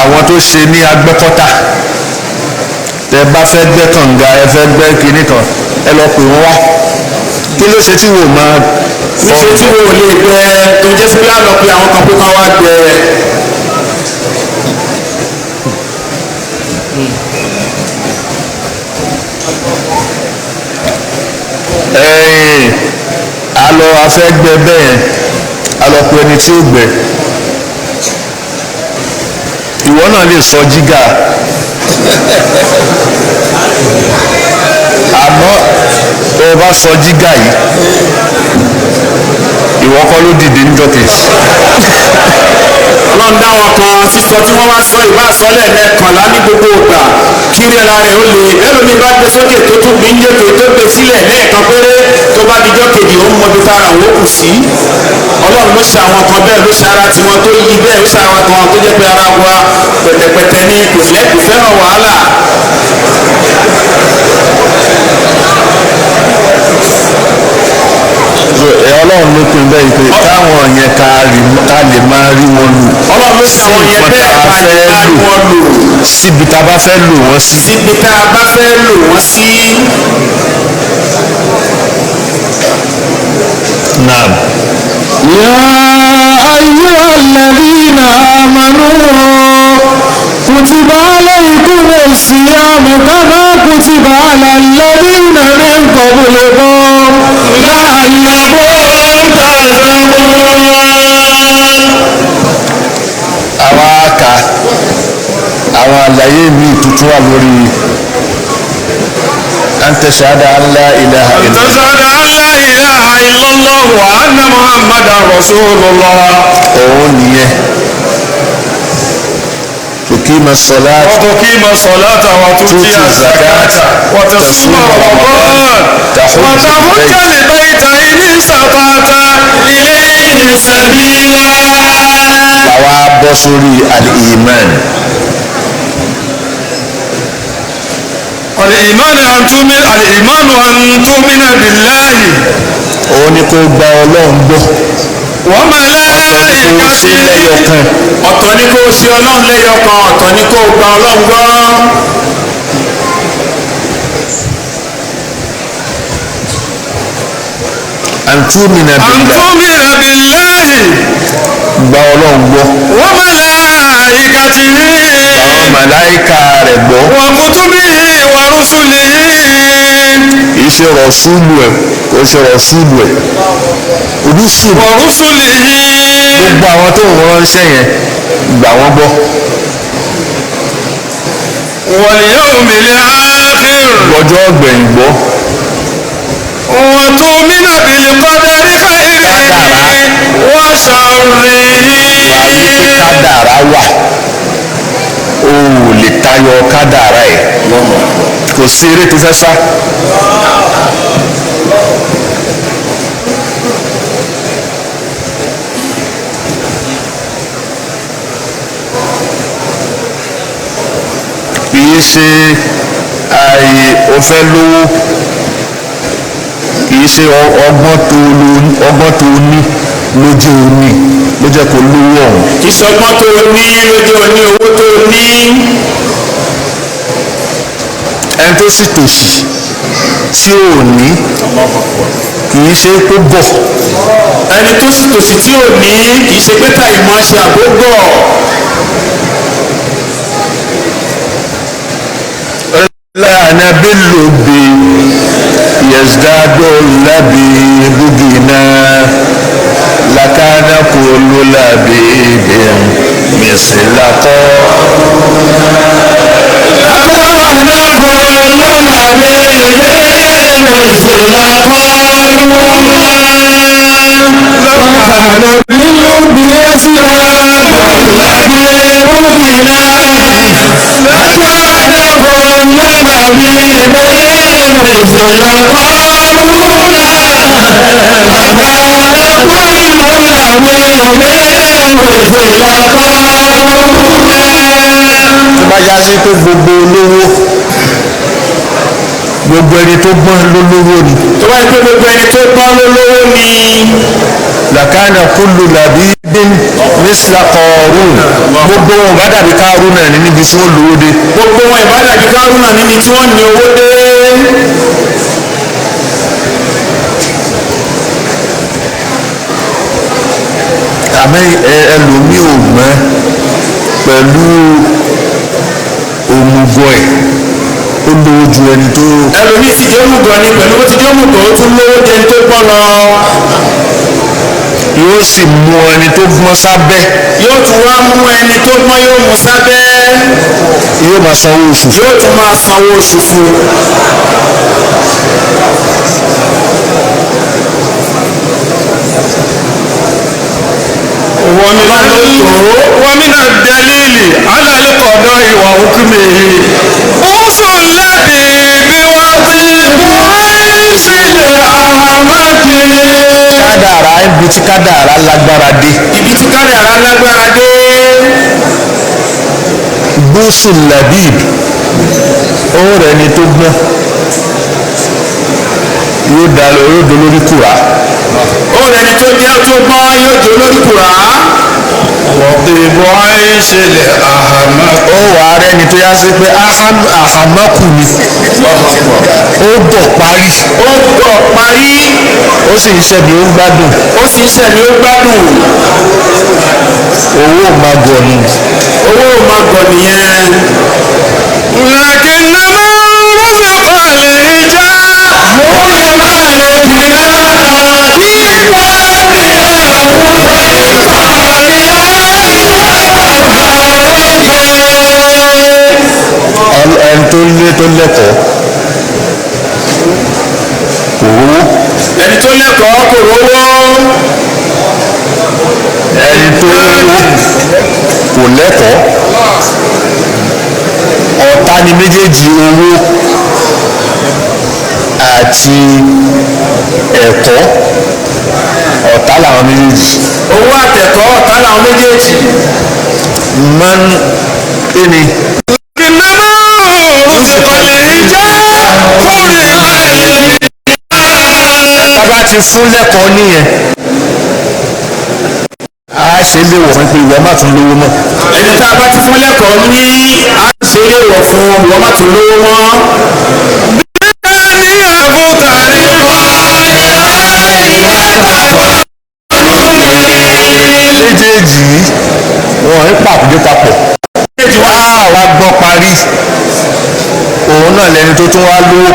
àwọn tó ṣe ní agbẹ́kọ́tà, tẹ bá fẹ́ gbẹ́ kànga, ẹ fẹ́ gbẹ́ kinní kan, ẹ lọ pè wọ́n wá. Kí ló ṣe tí wò máa Níṣẹ́ tí wo ò lè gbẹ tó jẹ́ sí pé àlọ́ pé àwọn kan pé ká wá gbẹ. Ẹ̀yìn alọ afẹ́ gbẹ bẹ́ẹ̀, alọ pé ẹni tí ó gbẹ. Ìwọ náà lè sọ jígà, àmọ́ tó o bá sọ jígà yìí, ìwọ kọ́ ló dìde níjọ́ kejì. Ọlọ́run dá wọn kan sísọ tí wọ́n wá sọ ìbá sọ lẹ́ẹ̀mẹ́kànlá ní gbogbo ìgbà kí rẹ́ra rẹ̀ ó lè ẹlòmíì bá gbé sókè tó tún gbé ń jẹ́kẹ̀ tó gbé sílẹ̀ lẹ́ẹ̀kan péré, tó bá dijọ́ kejì ó ń mọbi tára òun ó kù sí. Ọlọ́run ló ṣe àwọn kan bẹ́ẹ̀, ló ṣe ara tiwọn tó yí bẹ́ẹ̀, ló ṣe àwọn kan tó jẹ́ pé ara wa pẹ̀tẹ̀pẹ̀tẹ̀ ní kò lẹ́kùn fẹ́ràn wàhálà. So, ẹ Ọlọ́run ló pin bẹ́ẹ̀ pé káwọn yẹn ká lè máa rí wọn lò. Ọlọ́run ló ṣe àwọn yẹn Nǹkan bẹ́ẹ̀ tá a ká lè fẹ́ máa rí lò. wọn lò Síbi tá a bá fẹ́ lò wọ́n sí. Síbi tá a bá fẹ́ lò wọ́n sí. Naam. يا أيها الذين آمنوا كتب عليكم الصيام كما كتب على الذين من قبلكم لعلكم تتقون. Àwa kà àwọn àlàyé mi tuntun wà lórí an tashhada an la ilaha illallah. تشهد أن لا إله إلا الله وأن محمدا رسول الله. Òun nìyẹn, tuqima salat. وتقيم الصلاة وتؤتي الزكاة وتصوم رمضان وتحج البيت إن استطعت إليه سبيلا. Àwa bọ́ sórí al-iman. الإيمان أن تؤمن بالله Òun ni kó gba Ọlọ́run gbọ́, kó ṣe وملائكته. lẹ́yọ̀kan. Ọ̀tọ̀ ni kó o ṣe Ọlọ́run lẹ́yọ̀kan, ọ̀tọ̀ ni kó o gba Ọlọ́run gbọ́. An tu'mina أن billah. تؤمن بالله Gba Ọlọ́run gbọ́, وملائكته àwọn màláìka rẹ̀ gbọ́. وكتبه ورسله. Kì í ṣe rọ̀ṣúlù ẹ̀, kò ṣe rọ̀ṣúlù ẹ̀, rúṣùlù. ورسله. Gbogbo àwọn tó ń ránṣẹ́ yẹn, gbà wọ́n gbọ́. واليوم الآخر. Gbọ́jọ́ ọ̀gbẹ̀yìn gbọ́. وتؤمن بالقدر خيره وشره. Kádàrá wà, o ò lè tayọ kádàrá ẹ̀, kò sí eré tó fẹ́ sá. Kì í ṣe ààyè o fẹ́ lówó, kì í ṣe ọgbọ́n tó ní lójú òní ló jẹ́ kó lówó ọ̀hún. Kì í ṣọgbọ́n tó o ní lójú òní owó tó o ní. Ẹni tó sì tòṣì tí ò ní, kì Kì í ṣe kó bọ̀. Ẹni tó sì tòṣì tí ò ní, kì í ṣe pé táì mọ̀ ṣe àbógbọ̀. Lánàá bélòbè yẹ̀sídádó lábì búgìnà làkàna kúló lábì ibìn mìsìlákọ́. Làkàna kúló lábì ibìn mìsìlákọ́. Làkàna bélòbè yẹ̀sídádó lábì búgìnà làkàna kúló lábì ibìn mìsìlákọ́. Làkàna kúló lábì ibìn mìsìlákọ́. Tó bá já sí pé gbogbo olówó, gbogbo ẹni tó gbọ́n ló lówó ni. Tó bá yẹ pé gbogbo ẹni tó gbọ́n ló lówó ni. Làkàna kúló lábì ibìn mìsìlákọ́ rún, gbogbo wọn bá dàbí káàrún náà ní níbi tí wọ́n lówó dé. Gbogbo wọn ìbá dàbí Kárúnà níbi tí wọ́n ní owó dé. Àmọ́ ẹlòmíì ò mọ̀, pẹ̀lú òmùgọ̀ ẹ̀, ó lówó ju ẹni tó. Ẹlòmíì sì jẹ́ òmùgọ̀ ni, pẹ̀lú bó ti jẹ́ òmùgọ̀, ó tún lówó jẹni tó gbọ́n lọ. Yóò sì mú ẹni tó gbọ́n sábẹ́. Yóò tún wá mú ẹni tó gbọ́n, yóò mú sábẹ́. Yóò máa sanwó oṣù. Yóò tún máa sanwó oṣù fún un. ومن الدليل على القضاء وحكمه بؤس اللبيب وطيب عيش الأحمق. Kádàrá, ibi tí kádàrá lágbára dé. Ibi tí kádàrá lágbára dé. Bóṣù labib, ó rẹ̀ ni tó gbọ́n, yóò dá yóò dolórí kura. Ó rẹni tó jẹ́ tó gbọ́n, yóò jẹ́ olórí kùrá. وطيب عيش الأحمق. Ó wà á rẹ́ni tó yá sí pé ahamaku ni, ó bọ̀ parí. Ó gbọ́ parí. Ó sì ń ṣẹ́bi, ó ń gbádùn. Ó sì ń ṣẹ̀mí, ó gbádùn. Owó máa gọ̀nù. Owó máa gọ̀ nìyẹn. لكن من رزق الإجابة حرم الغنى في بابها. Ẹni tó lé tó lẹ́kọ̀ọ́ kò rówó. Ẹni tó lẹ́kọ̀ọ́ kò rówó. Ẹni tó lówó kò lẹ́kọ̀ọ́. Ọ̀tá ni méjèèjì, owó àti ẹ̀kọ́, ọ̀tá làwọn méjèèjì. Owó àtẹ̀kọ́, ọ̀tá làwọn méjèèjì. Man kíni. لكن من رزق الإجابة حرم Tábà ti fún lẹ́kọ̀ọ́ nìyẹn, a ṣe lè wọ̀ fún pé ìwọ má tún lówó mọ́. Ẹni tá a bá ti fún lẹ́kọ̀ọ́ ní, a ṣe é wọ̀ fún ìwọ má tún lówó mọ́. أن يفترقا. Méjèèjì yìí, wọn ń pàdé papọ̀. Méjèèjì wá. Wá gbọ́ parí, òun náà lẹni tó tún wá lówó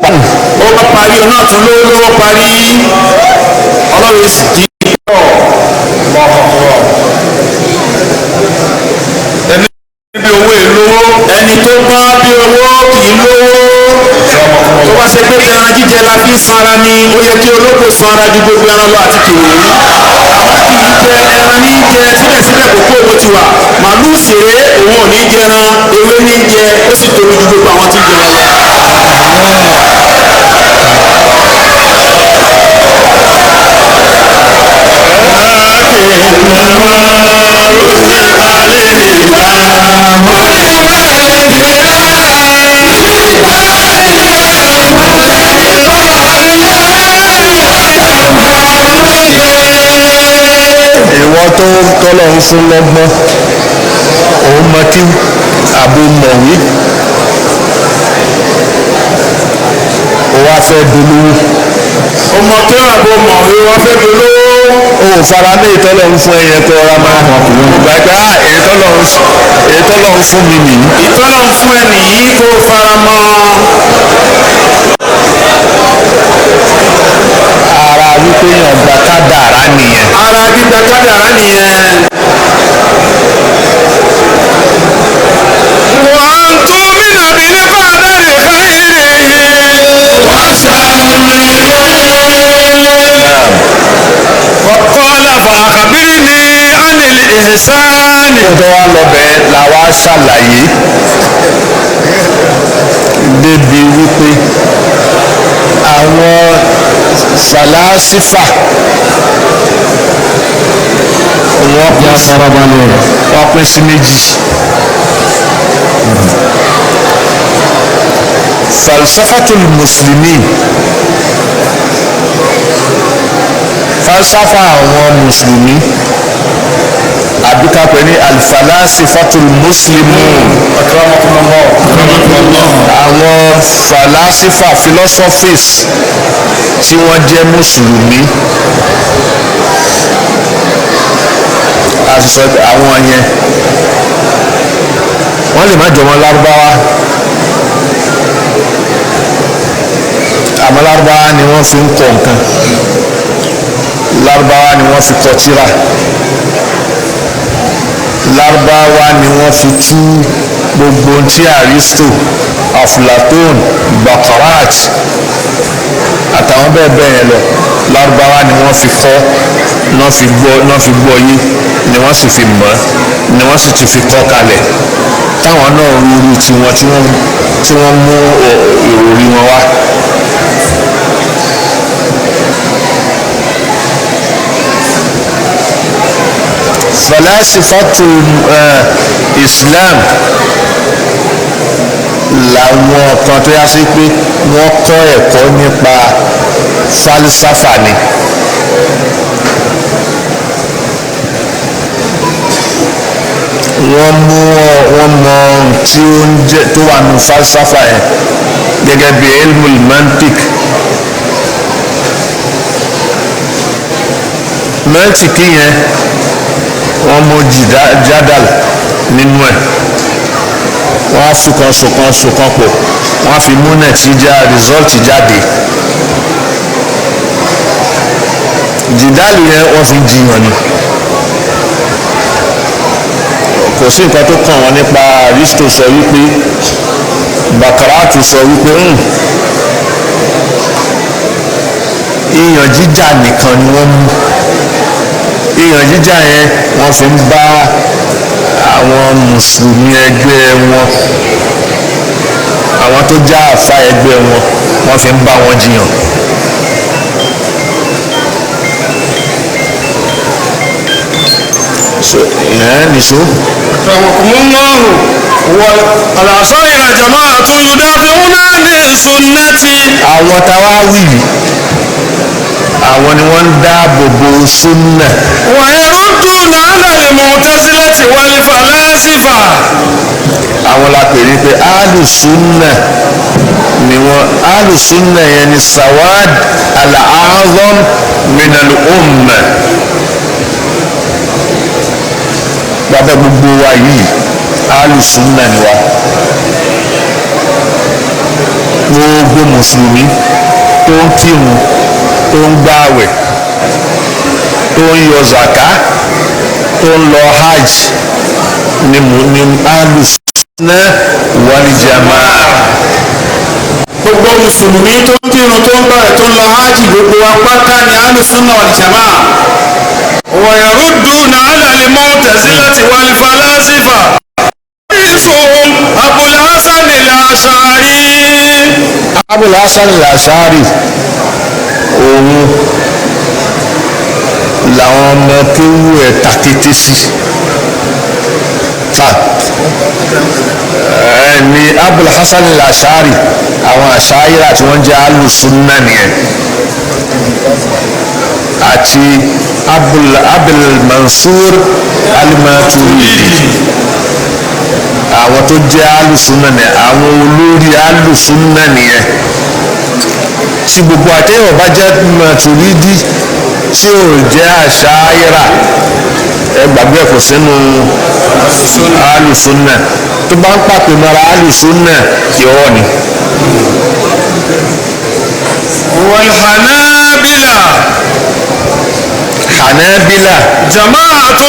papọ̀. Ó bá parí, òun náà tún lówó lówó parí. Ọlọ́run sì kí pọ̀. Níbi owó ìlówó. Ẹni tó gbọ́n bí owó kì í lówó. Tó bá ṣe pé ẹran jíjẹ la fi ń sanra ni, ó yẹ kí olóko sanra ju gbogbo ẹran lọ àti kìnìún. Àwọn kì í jẹ ẹran ní jẹ, síbẹ̀síbẹ̀ kò kó owó tiwa. Màlúù ṣeré, òun ò ní jẹran, ewé ní jẹ, ó sì tóbi ju gbogbo àwọn tí ń jẹran lọ. Ìwọ tó tọ́lọ̀ ń fún lọ́gbọ́n, òun mọ kí àbò mọ̀wé, ó wá fẹ́ dolówó. Ọmọ tó yà bó mọ̀ wí wọ́n fẹ́ dolówó. O ò fara mé ìtọ́lọ̀ ń fún ẹyẹ kó ọra máa gbà pé á èyí tọ́lọ̀ ń fún mi nìyí. Ìtọ́lọ̀ ń fún ẹ nìyí kó o fara mọ́. Ara wípé yàn gba kádàrá nìyẹn. Ara gbígba kádàrá nìyẹn. وأن تؤمن بالقدر خيره وشره. وقال فأخبرني عن الإحسان. Kó tó wá lọ bẹ́ẹ̀ la wá ṣàlàyé débi wípé àwọn fàlásífà wọ́n pín sí wọ́n pín sí méjì. Falsafatul muslimin, falsafa àwọn mùsùlùmí, àbí ká pè ní alfalasifatul muslimun, àwọn falasifa philosophies tí wọ́n jẹ́ mùsùlùmí, a sì sọ pé àwọn yẹn wọ́n lè má jọmọ lárúbáwá, àmọ́ lárúbáwá ni wọ́n fi ń kọ nǹkan, lárúbáwá ni wọ́n fi kọ tírà, lárúbáwá ni wọ́n fi tú gbogbo ohun tí Aristo, Aflatón, Bakarat àtàwọn bẹ́ẹ̀ bẹ́ẹ̀ yẹn lọ, lárúbáwá ni wọ́n fi kọ́, náà fi gbọ́ yé, ni wọ́n sì fi mọ̀, ni wọ́n sì ti fi kọ́ kalẹ̀, táwọn náà rúru tiwọn tí wọ́n mú ìròrí wọn wá. Falasifatu Islam làwọn kan tó yá sí pé wọ́n kọ́ ẹ̀kọ́ nípa falsafa ni. Wọ́n mú wọ́n mọ ohun tí ó ń jẹ́ tó wà nù falsafa yẹn gẹ́gẹ́ bí ilmul mantik. Mantiki yẹn wọ́n mú jadal nínú ẹ̀, wọ́n á fi kan sọ̀kan sọ̀kan pọ̀, wọ́n á fi mú nàtíjà result jáde. Jìdálì yẹn wọ́n fi jiyàn ni, kò sí nǹkan tó kàn wọ́n nípa Aristo sọ wípé, Bakaratu sọ wípé ìyàn jíjà nìkan ni wọ́n mú. Ìyàn jíjà yẹn wọ́n fi ń bá àwọn mùsùlùmí ẹgbẹ́ wọn, àwọn tó já àfa ẹgbẹ́ wọn, wọ́n fi ń bá wọn jiyàn. So ìyẹn nìṣó. رحمكم الله. والعشائر جماعة يدافعون عن السنة. Àwọn táwa wì yìí, àwọn ni wọ́n ń dáàbò bo súnà. ويردون على المعتزلة والفلاسفة. Àwọn la pè ní pé alùsúnà ni wọ́n. Alùsúnà yẹn ni sawad al-azam minal umma. Bàbá gbogbo wa yìí alùsúnà ni wa. Gbogbo mùsùlùmí tó ń kírun, tó ń gbààwẹ̀, tó ń yọ zaka, tó ń lọ hajj ni ni alùsúnà wal jamaa. Gbogbo mùsùlùmí tó ń kírun, tó ń gbààwẹ̀, tó ń lọ hajj, gbogbo wa pátá ni alùsùnà wal jamaa. ويردون على المعتزلة والفلاسفة. رئيسهم أبو الحسن الأشعري. Abul Hasan al-Ash'ari, òun làwọn ọmọ kéwú ẹ̀ takété sí ta ẹ ní Abul Hasan al-Ash'ari, àwọn àṣàyíra tí wọ́n jẹ́ alùsùnà nìyẹn, àti Abul Mansur al-Maturidi, àwọn tó jẹ́ alùsùnà nìyẹn, àwọn olórí alùsùnà nìyẹn tí gbogbo àtẹ̀yìn bá jẹ́ Màtúrídì tí ò jẹ́ Àṣàáírà, ẹ gbàgbé ẹ̀, kò sínú alùsùnà. Tó bá ń pàpè mọ́ra alùsùnà, irọ́ ni. والحنابلة. Hanabila. جماعة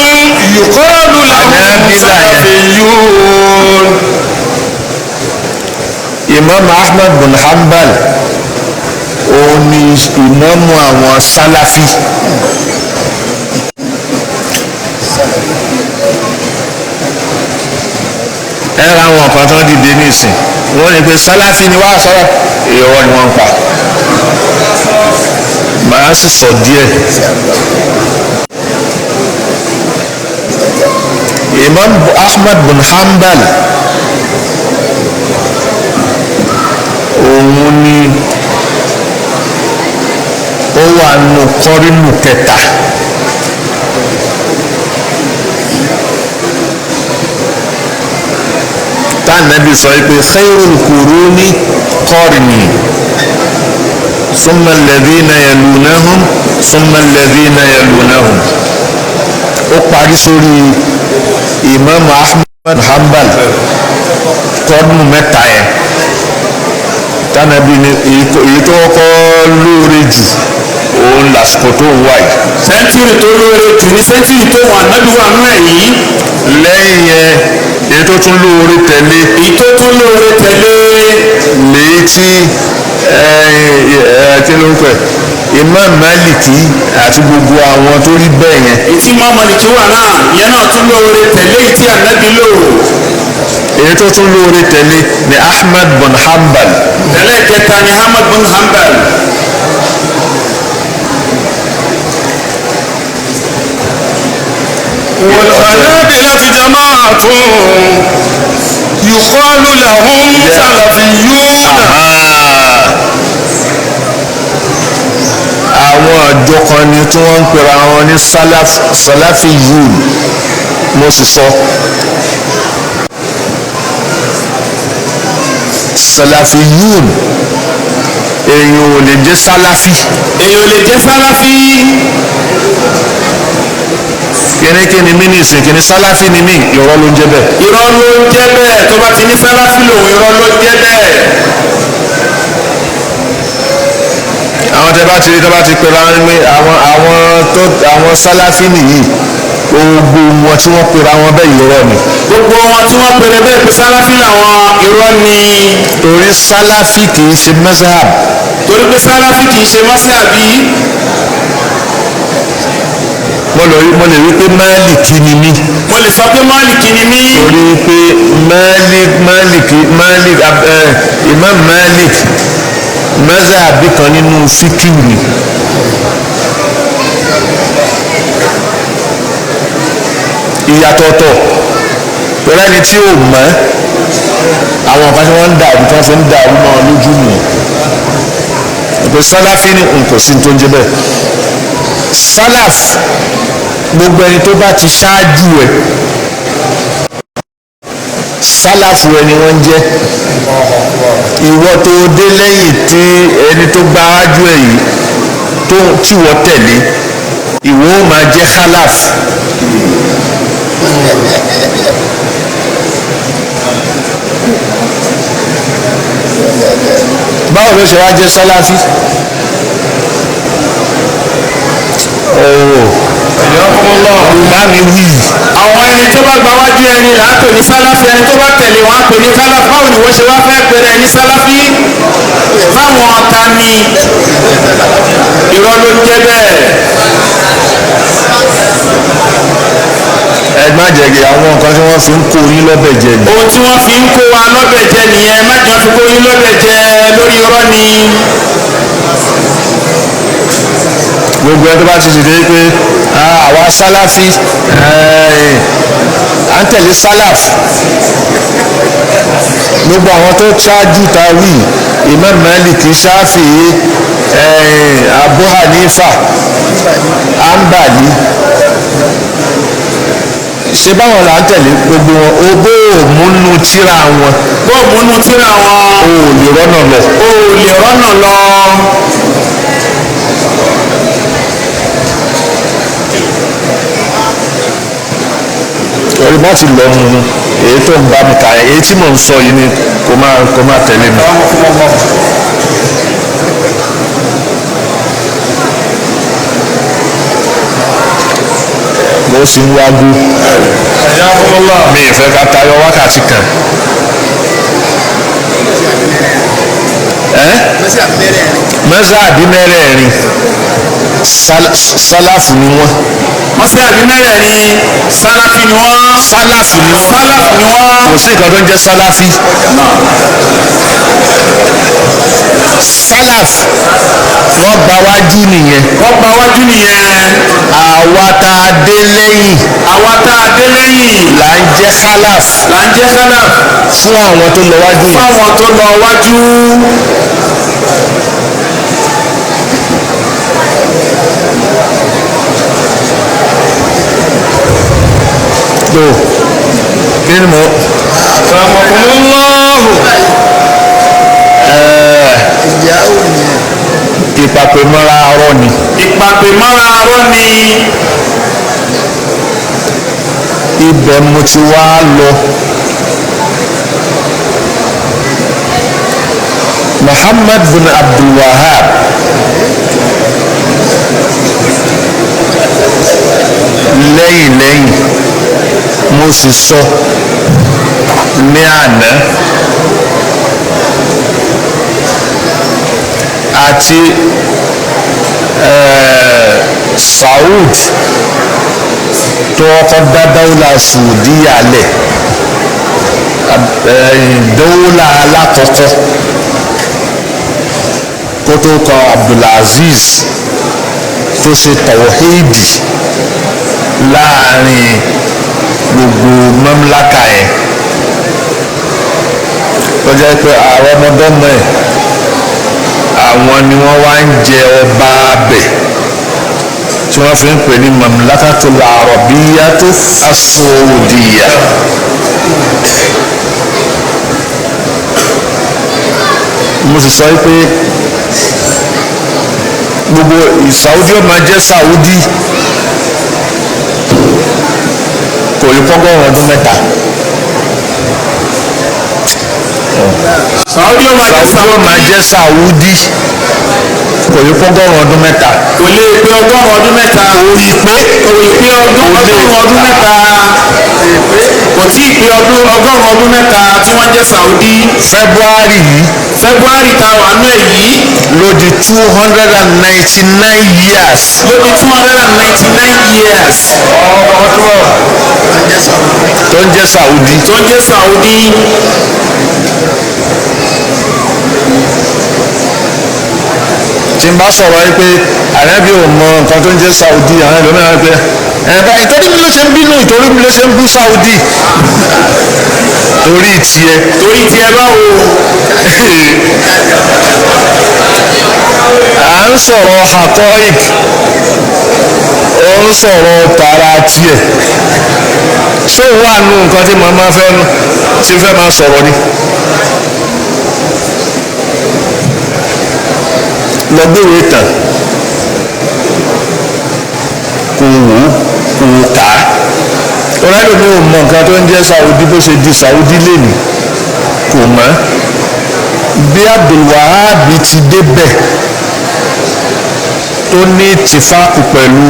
يقال لهم حنابلة. سلفيون. Imam Ahmad bin Hanbal, òun ni ìmáàmù àwọn Sálàfí. Ẹ ra àwọn kan tó ń dìde nísìn, wọ́n ní pé Sálàfí ni wàá sọ̀rọ̀, irọ́ ni wọ́n ń pa. Màá sì sọ díẹ̀. Imam Ahmad bin Hanbal, òun ni ó wà nù kọ́rínù kẹta. Tánàbí sọ pé khairul quruni qarni, thumma alladhina yalunahum, thumma alladhina yalunahum. Ó parí sórí Imam Ahmad Hanbal, kọ́rínù mẹ́ta yẹn tánàbí ni èyí tó kọ́kọ́ lóore jù, òun lásìkò tó ń wà yìí. Century tó lóore jù ní century tó wà nábì wà nú ẹ̀ yìí. Lẹ́yìn yẹn, èyí tó tún lóore tẹ̀lé, Èyí tó tún lóore tẹ̀lé, lèyí tí kí ló ń pẹ̀, Imam Maliki àti gbogbo àwọn tó rí bẹ́ẹ̀ yẹn. Èyí tí Imam Maliki wà náà, ìyẹn náà tún lóore tẹ̀lé èyí tí ànábì lò. Èyí tó tún lóore tẹ̀lé ni Ahmad bin Hanbal. Tẹ̀lé kẹta ni Ahmad bin Hanbal. والحنابلة جماعة يقال لهم سلفيون. Àwọn àjọ kan ni tí wọ́n ń pera wọn ní Salafiyun. Mo sì sọ Salafiyun, èèyàn ò lè jẹ́ Salafi. Èèyàn ò lè jẹ́ Sálàfí. Kíní mí ní ìsìn, kíní Salafi ni mí, irọ́ ló ń jẹ́ bẹ́ẹ̀. Irọ́ ló ń jẹ́ bẹ́ẹ̀. Tó bá ti ní Sálàfí lòun, irọ́ ló ń jẹ́ bẹ́ẹ̀. Àwọn tẹ bá ti rí, tẹ bá ti pera wọn ní àwọn tó àwọn Salafi nìyí, gbogbo wọn tí wọ́n pera wọn bẹ́ẹ̀, irọ́ ni. Gbogbo wọn tí wọ́n pèrè bẹ́ẹ̀ pé Sálàfí làwọn, irọ́ ni. Torí Salafi kì í ṣe mazhab. Torí pé Sálàfí kì í ṣe mọ́sàbí. Mo lè wí pé Máàlìkì ni mí. Mo lè sọ pé Máàlìkì ni mí. Torí pé Malik Malik Malik Imam Malik, mazhabi kan nínú fíkìú ni. Ìyàtọ̀tọ̀ pẹ̀lú ẹni tí ò mọ̀, àwọn kan tí wọ́n ń dàrú, tí wọ́n fi ń dàrú mọ́ ọ lójú nìyẹn pé Sálàfí ni. N kò sí tó ń jẹ́ bẹ́ẹ̀. Sálàf, gbogbo ẹni tó bá ti ṣáájú ẹ̀, sálàfù ẹni wọ́n ń jẹ́. Ìwọ tó dé lẹ́yìn tí ẹni tó gba ájú ẹ̀ yìí tó tí wọ́n tẹ̀lé, ìwọ ó máa jẹ́ khalaf. Báwo ló ṣe wá jẹ́ sálàfí? Ooo, bá mi wí. Àwọn ẹni tó bá gba wájú ẹni là á pè ní Sálàfí. Ẹni tó bá tẹ̀lé wọn á pè ní Kálàfí. Báwo ni wọ́n ṣe wá fẹ́ pèrè ẹni Sálàfí fáwọn ta ni? Irọ́ ló ń jẹ́ bẹ́ẹ̀. Ẹ má jẹ́ kí àwọn nǹkan tí wọ́n fi ń kó yín lọ́bẹ̀ jẹ ni. Ohun tí wọ́n fi ń kó wa lọ́bẹ̀ jẹ nìyẹn. Má jọ fi kó yín lọ́bẹ̀ jẹ lórí irọ́ ni. Gbogbo ẹni tó bá ti dìde pé, "Ah, àwa Sálàfí, à ń tẹ̀lé sálàf," gbogbo àwọn tó ṣáájú ta wí, Imam Malik, Shafi'i, Abu Hanifa, Ambali, ṣe báwọn là ń tẹ̀lé, gbogbo wọn o bó o múnú tíra wọn, Bó múnú tíra wọn, o ò lè rọ́nà lọ. O ò lè rọ́nà lọ. Orí má ti lọ mu èyí tó ń bá mi kà, èyí tí mò ń sọ yìí ni kò máa tẹ̀lé mi. Mo sì ń wágú mi ìfẹ́ ká tayọ wákàtí kan. Mọ́sáàbí mẹ́rẹ̀ẹ̀rin sálàfù ni wọ́n. Mọ́sáàbí mẹ́rẹ̀ẹ̀rin sálàfì ni wọ́n. Sálàfù ni wọ́n. Sálàfù ni wọ́n. Kò sí nǹkan tó ń jẹ́ sálàfì. Sálàfù wọ́n gba wájú nìyẹn. Wọ́n gba wájú nìyẹn. Àwa tá a dé lẹ́yìn. Àwa tá a dé lẹ́yìn. Là ń jẹ́ sálàf. Là ń jẹ́ sálàf. Fún àwọn tó lọ wájú. Fún àwọn tó lọ wájú. Tó kí ni mo. Rahmatullahu. Ìpàpèmọ́ra arọ́ ni. Ìpàpèmọ́ra arọ́ ni. Ibẹ̀ mo ti wá lọ. Muhammad bin Abdul Wahab lẹ́yìn lẹ́yìn mo sì sọ ní àná àti Saud tó kọ́kọ́ dá dáwùlà Saudiya lẹ̀, dáwùlà alákọ̀ọ́kọ́ kó tó kọ Abdulaziz tó ṣe tawhidi láàrin gbogbo mamlaka yẹn, tó jẹ́ pé àwọn ọmọdọ́mọ ẹ̀ àwọn ni wọ́n wá ń jẹ ọba abẹ tí wọ́n fi ń pè ní mamlakatul arabiyyatu as-saudiyya. Mo sì sọ pé gbogbo Saudi ó máa jẹ́ Saudi kò lè pọ́gọ́rùn ọdún mẹ́ta. Saudi ó máa jẹ́ Saudi ó máa jẹ́ Saudi kò lè pọ́gọ́rùn ọdún mẹ́ta. Kò lè pé ọgọ́rùn ọdún mẹ́ta. Kò ì pé. Kò lè pé ọgọ́rùn ọdún mẹ́ta. Kò tí ì pé ọgọ́rùn ọdún mẹ́ta tí wọ́n jẹ́ Saudi. February yìí. February ta wà nú ẹ̀ yìí. Ló di 299 years. Ló di 299 years. Tó ń jẹ́ Saudi. Tó ń jẹ́ Saudi. Tí n bá sọ̀rọ̀ yìí pé ànábì ò mọ nǹkan tó ń jẹ́ Saudi, àwọn ẹlòmíràn pé ẹ̀ka ìtorí mi ló ṣe ń bínú, ìtorí mi ló ṣe ń bú Saudi. Torí tiẹ̀. Torí tiẹ̀ báwo. À ń sọ̀rọ̀ haqa'iq, ó ń sọ̀rọ̀ tara tiẹ̀. Ṣé òun wà nù nǹkan tí màmá fẹ́ tí fẹ́ máa sọ̀rọ̀ ni? Lọ gbéwèé tán kò wò ó kò kà á. Ọ̀rẹ́dùn mi ò mọ nǹkan tó ń jẹ́ Saudi bó ṣe di Saudi lénìí, kò mọ̀. Bí Abdulwahab ti débẹ̀ tó ní tìfáàkù pẹ̀lú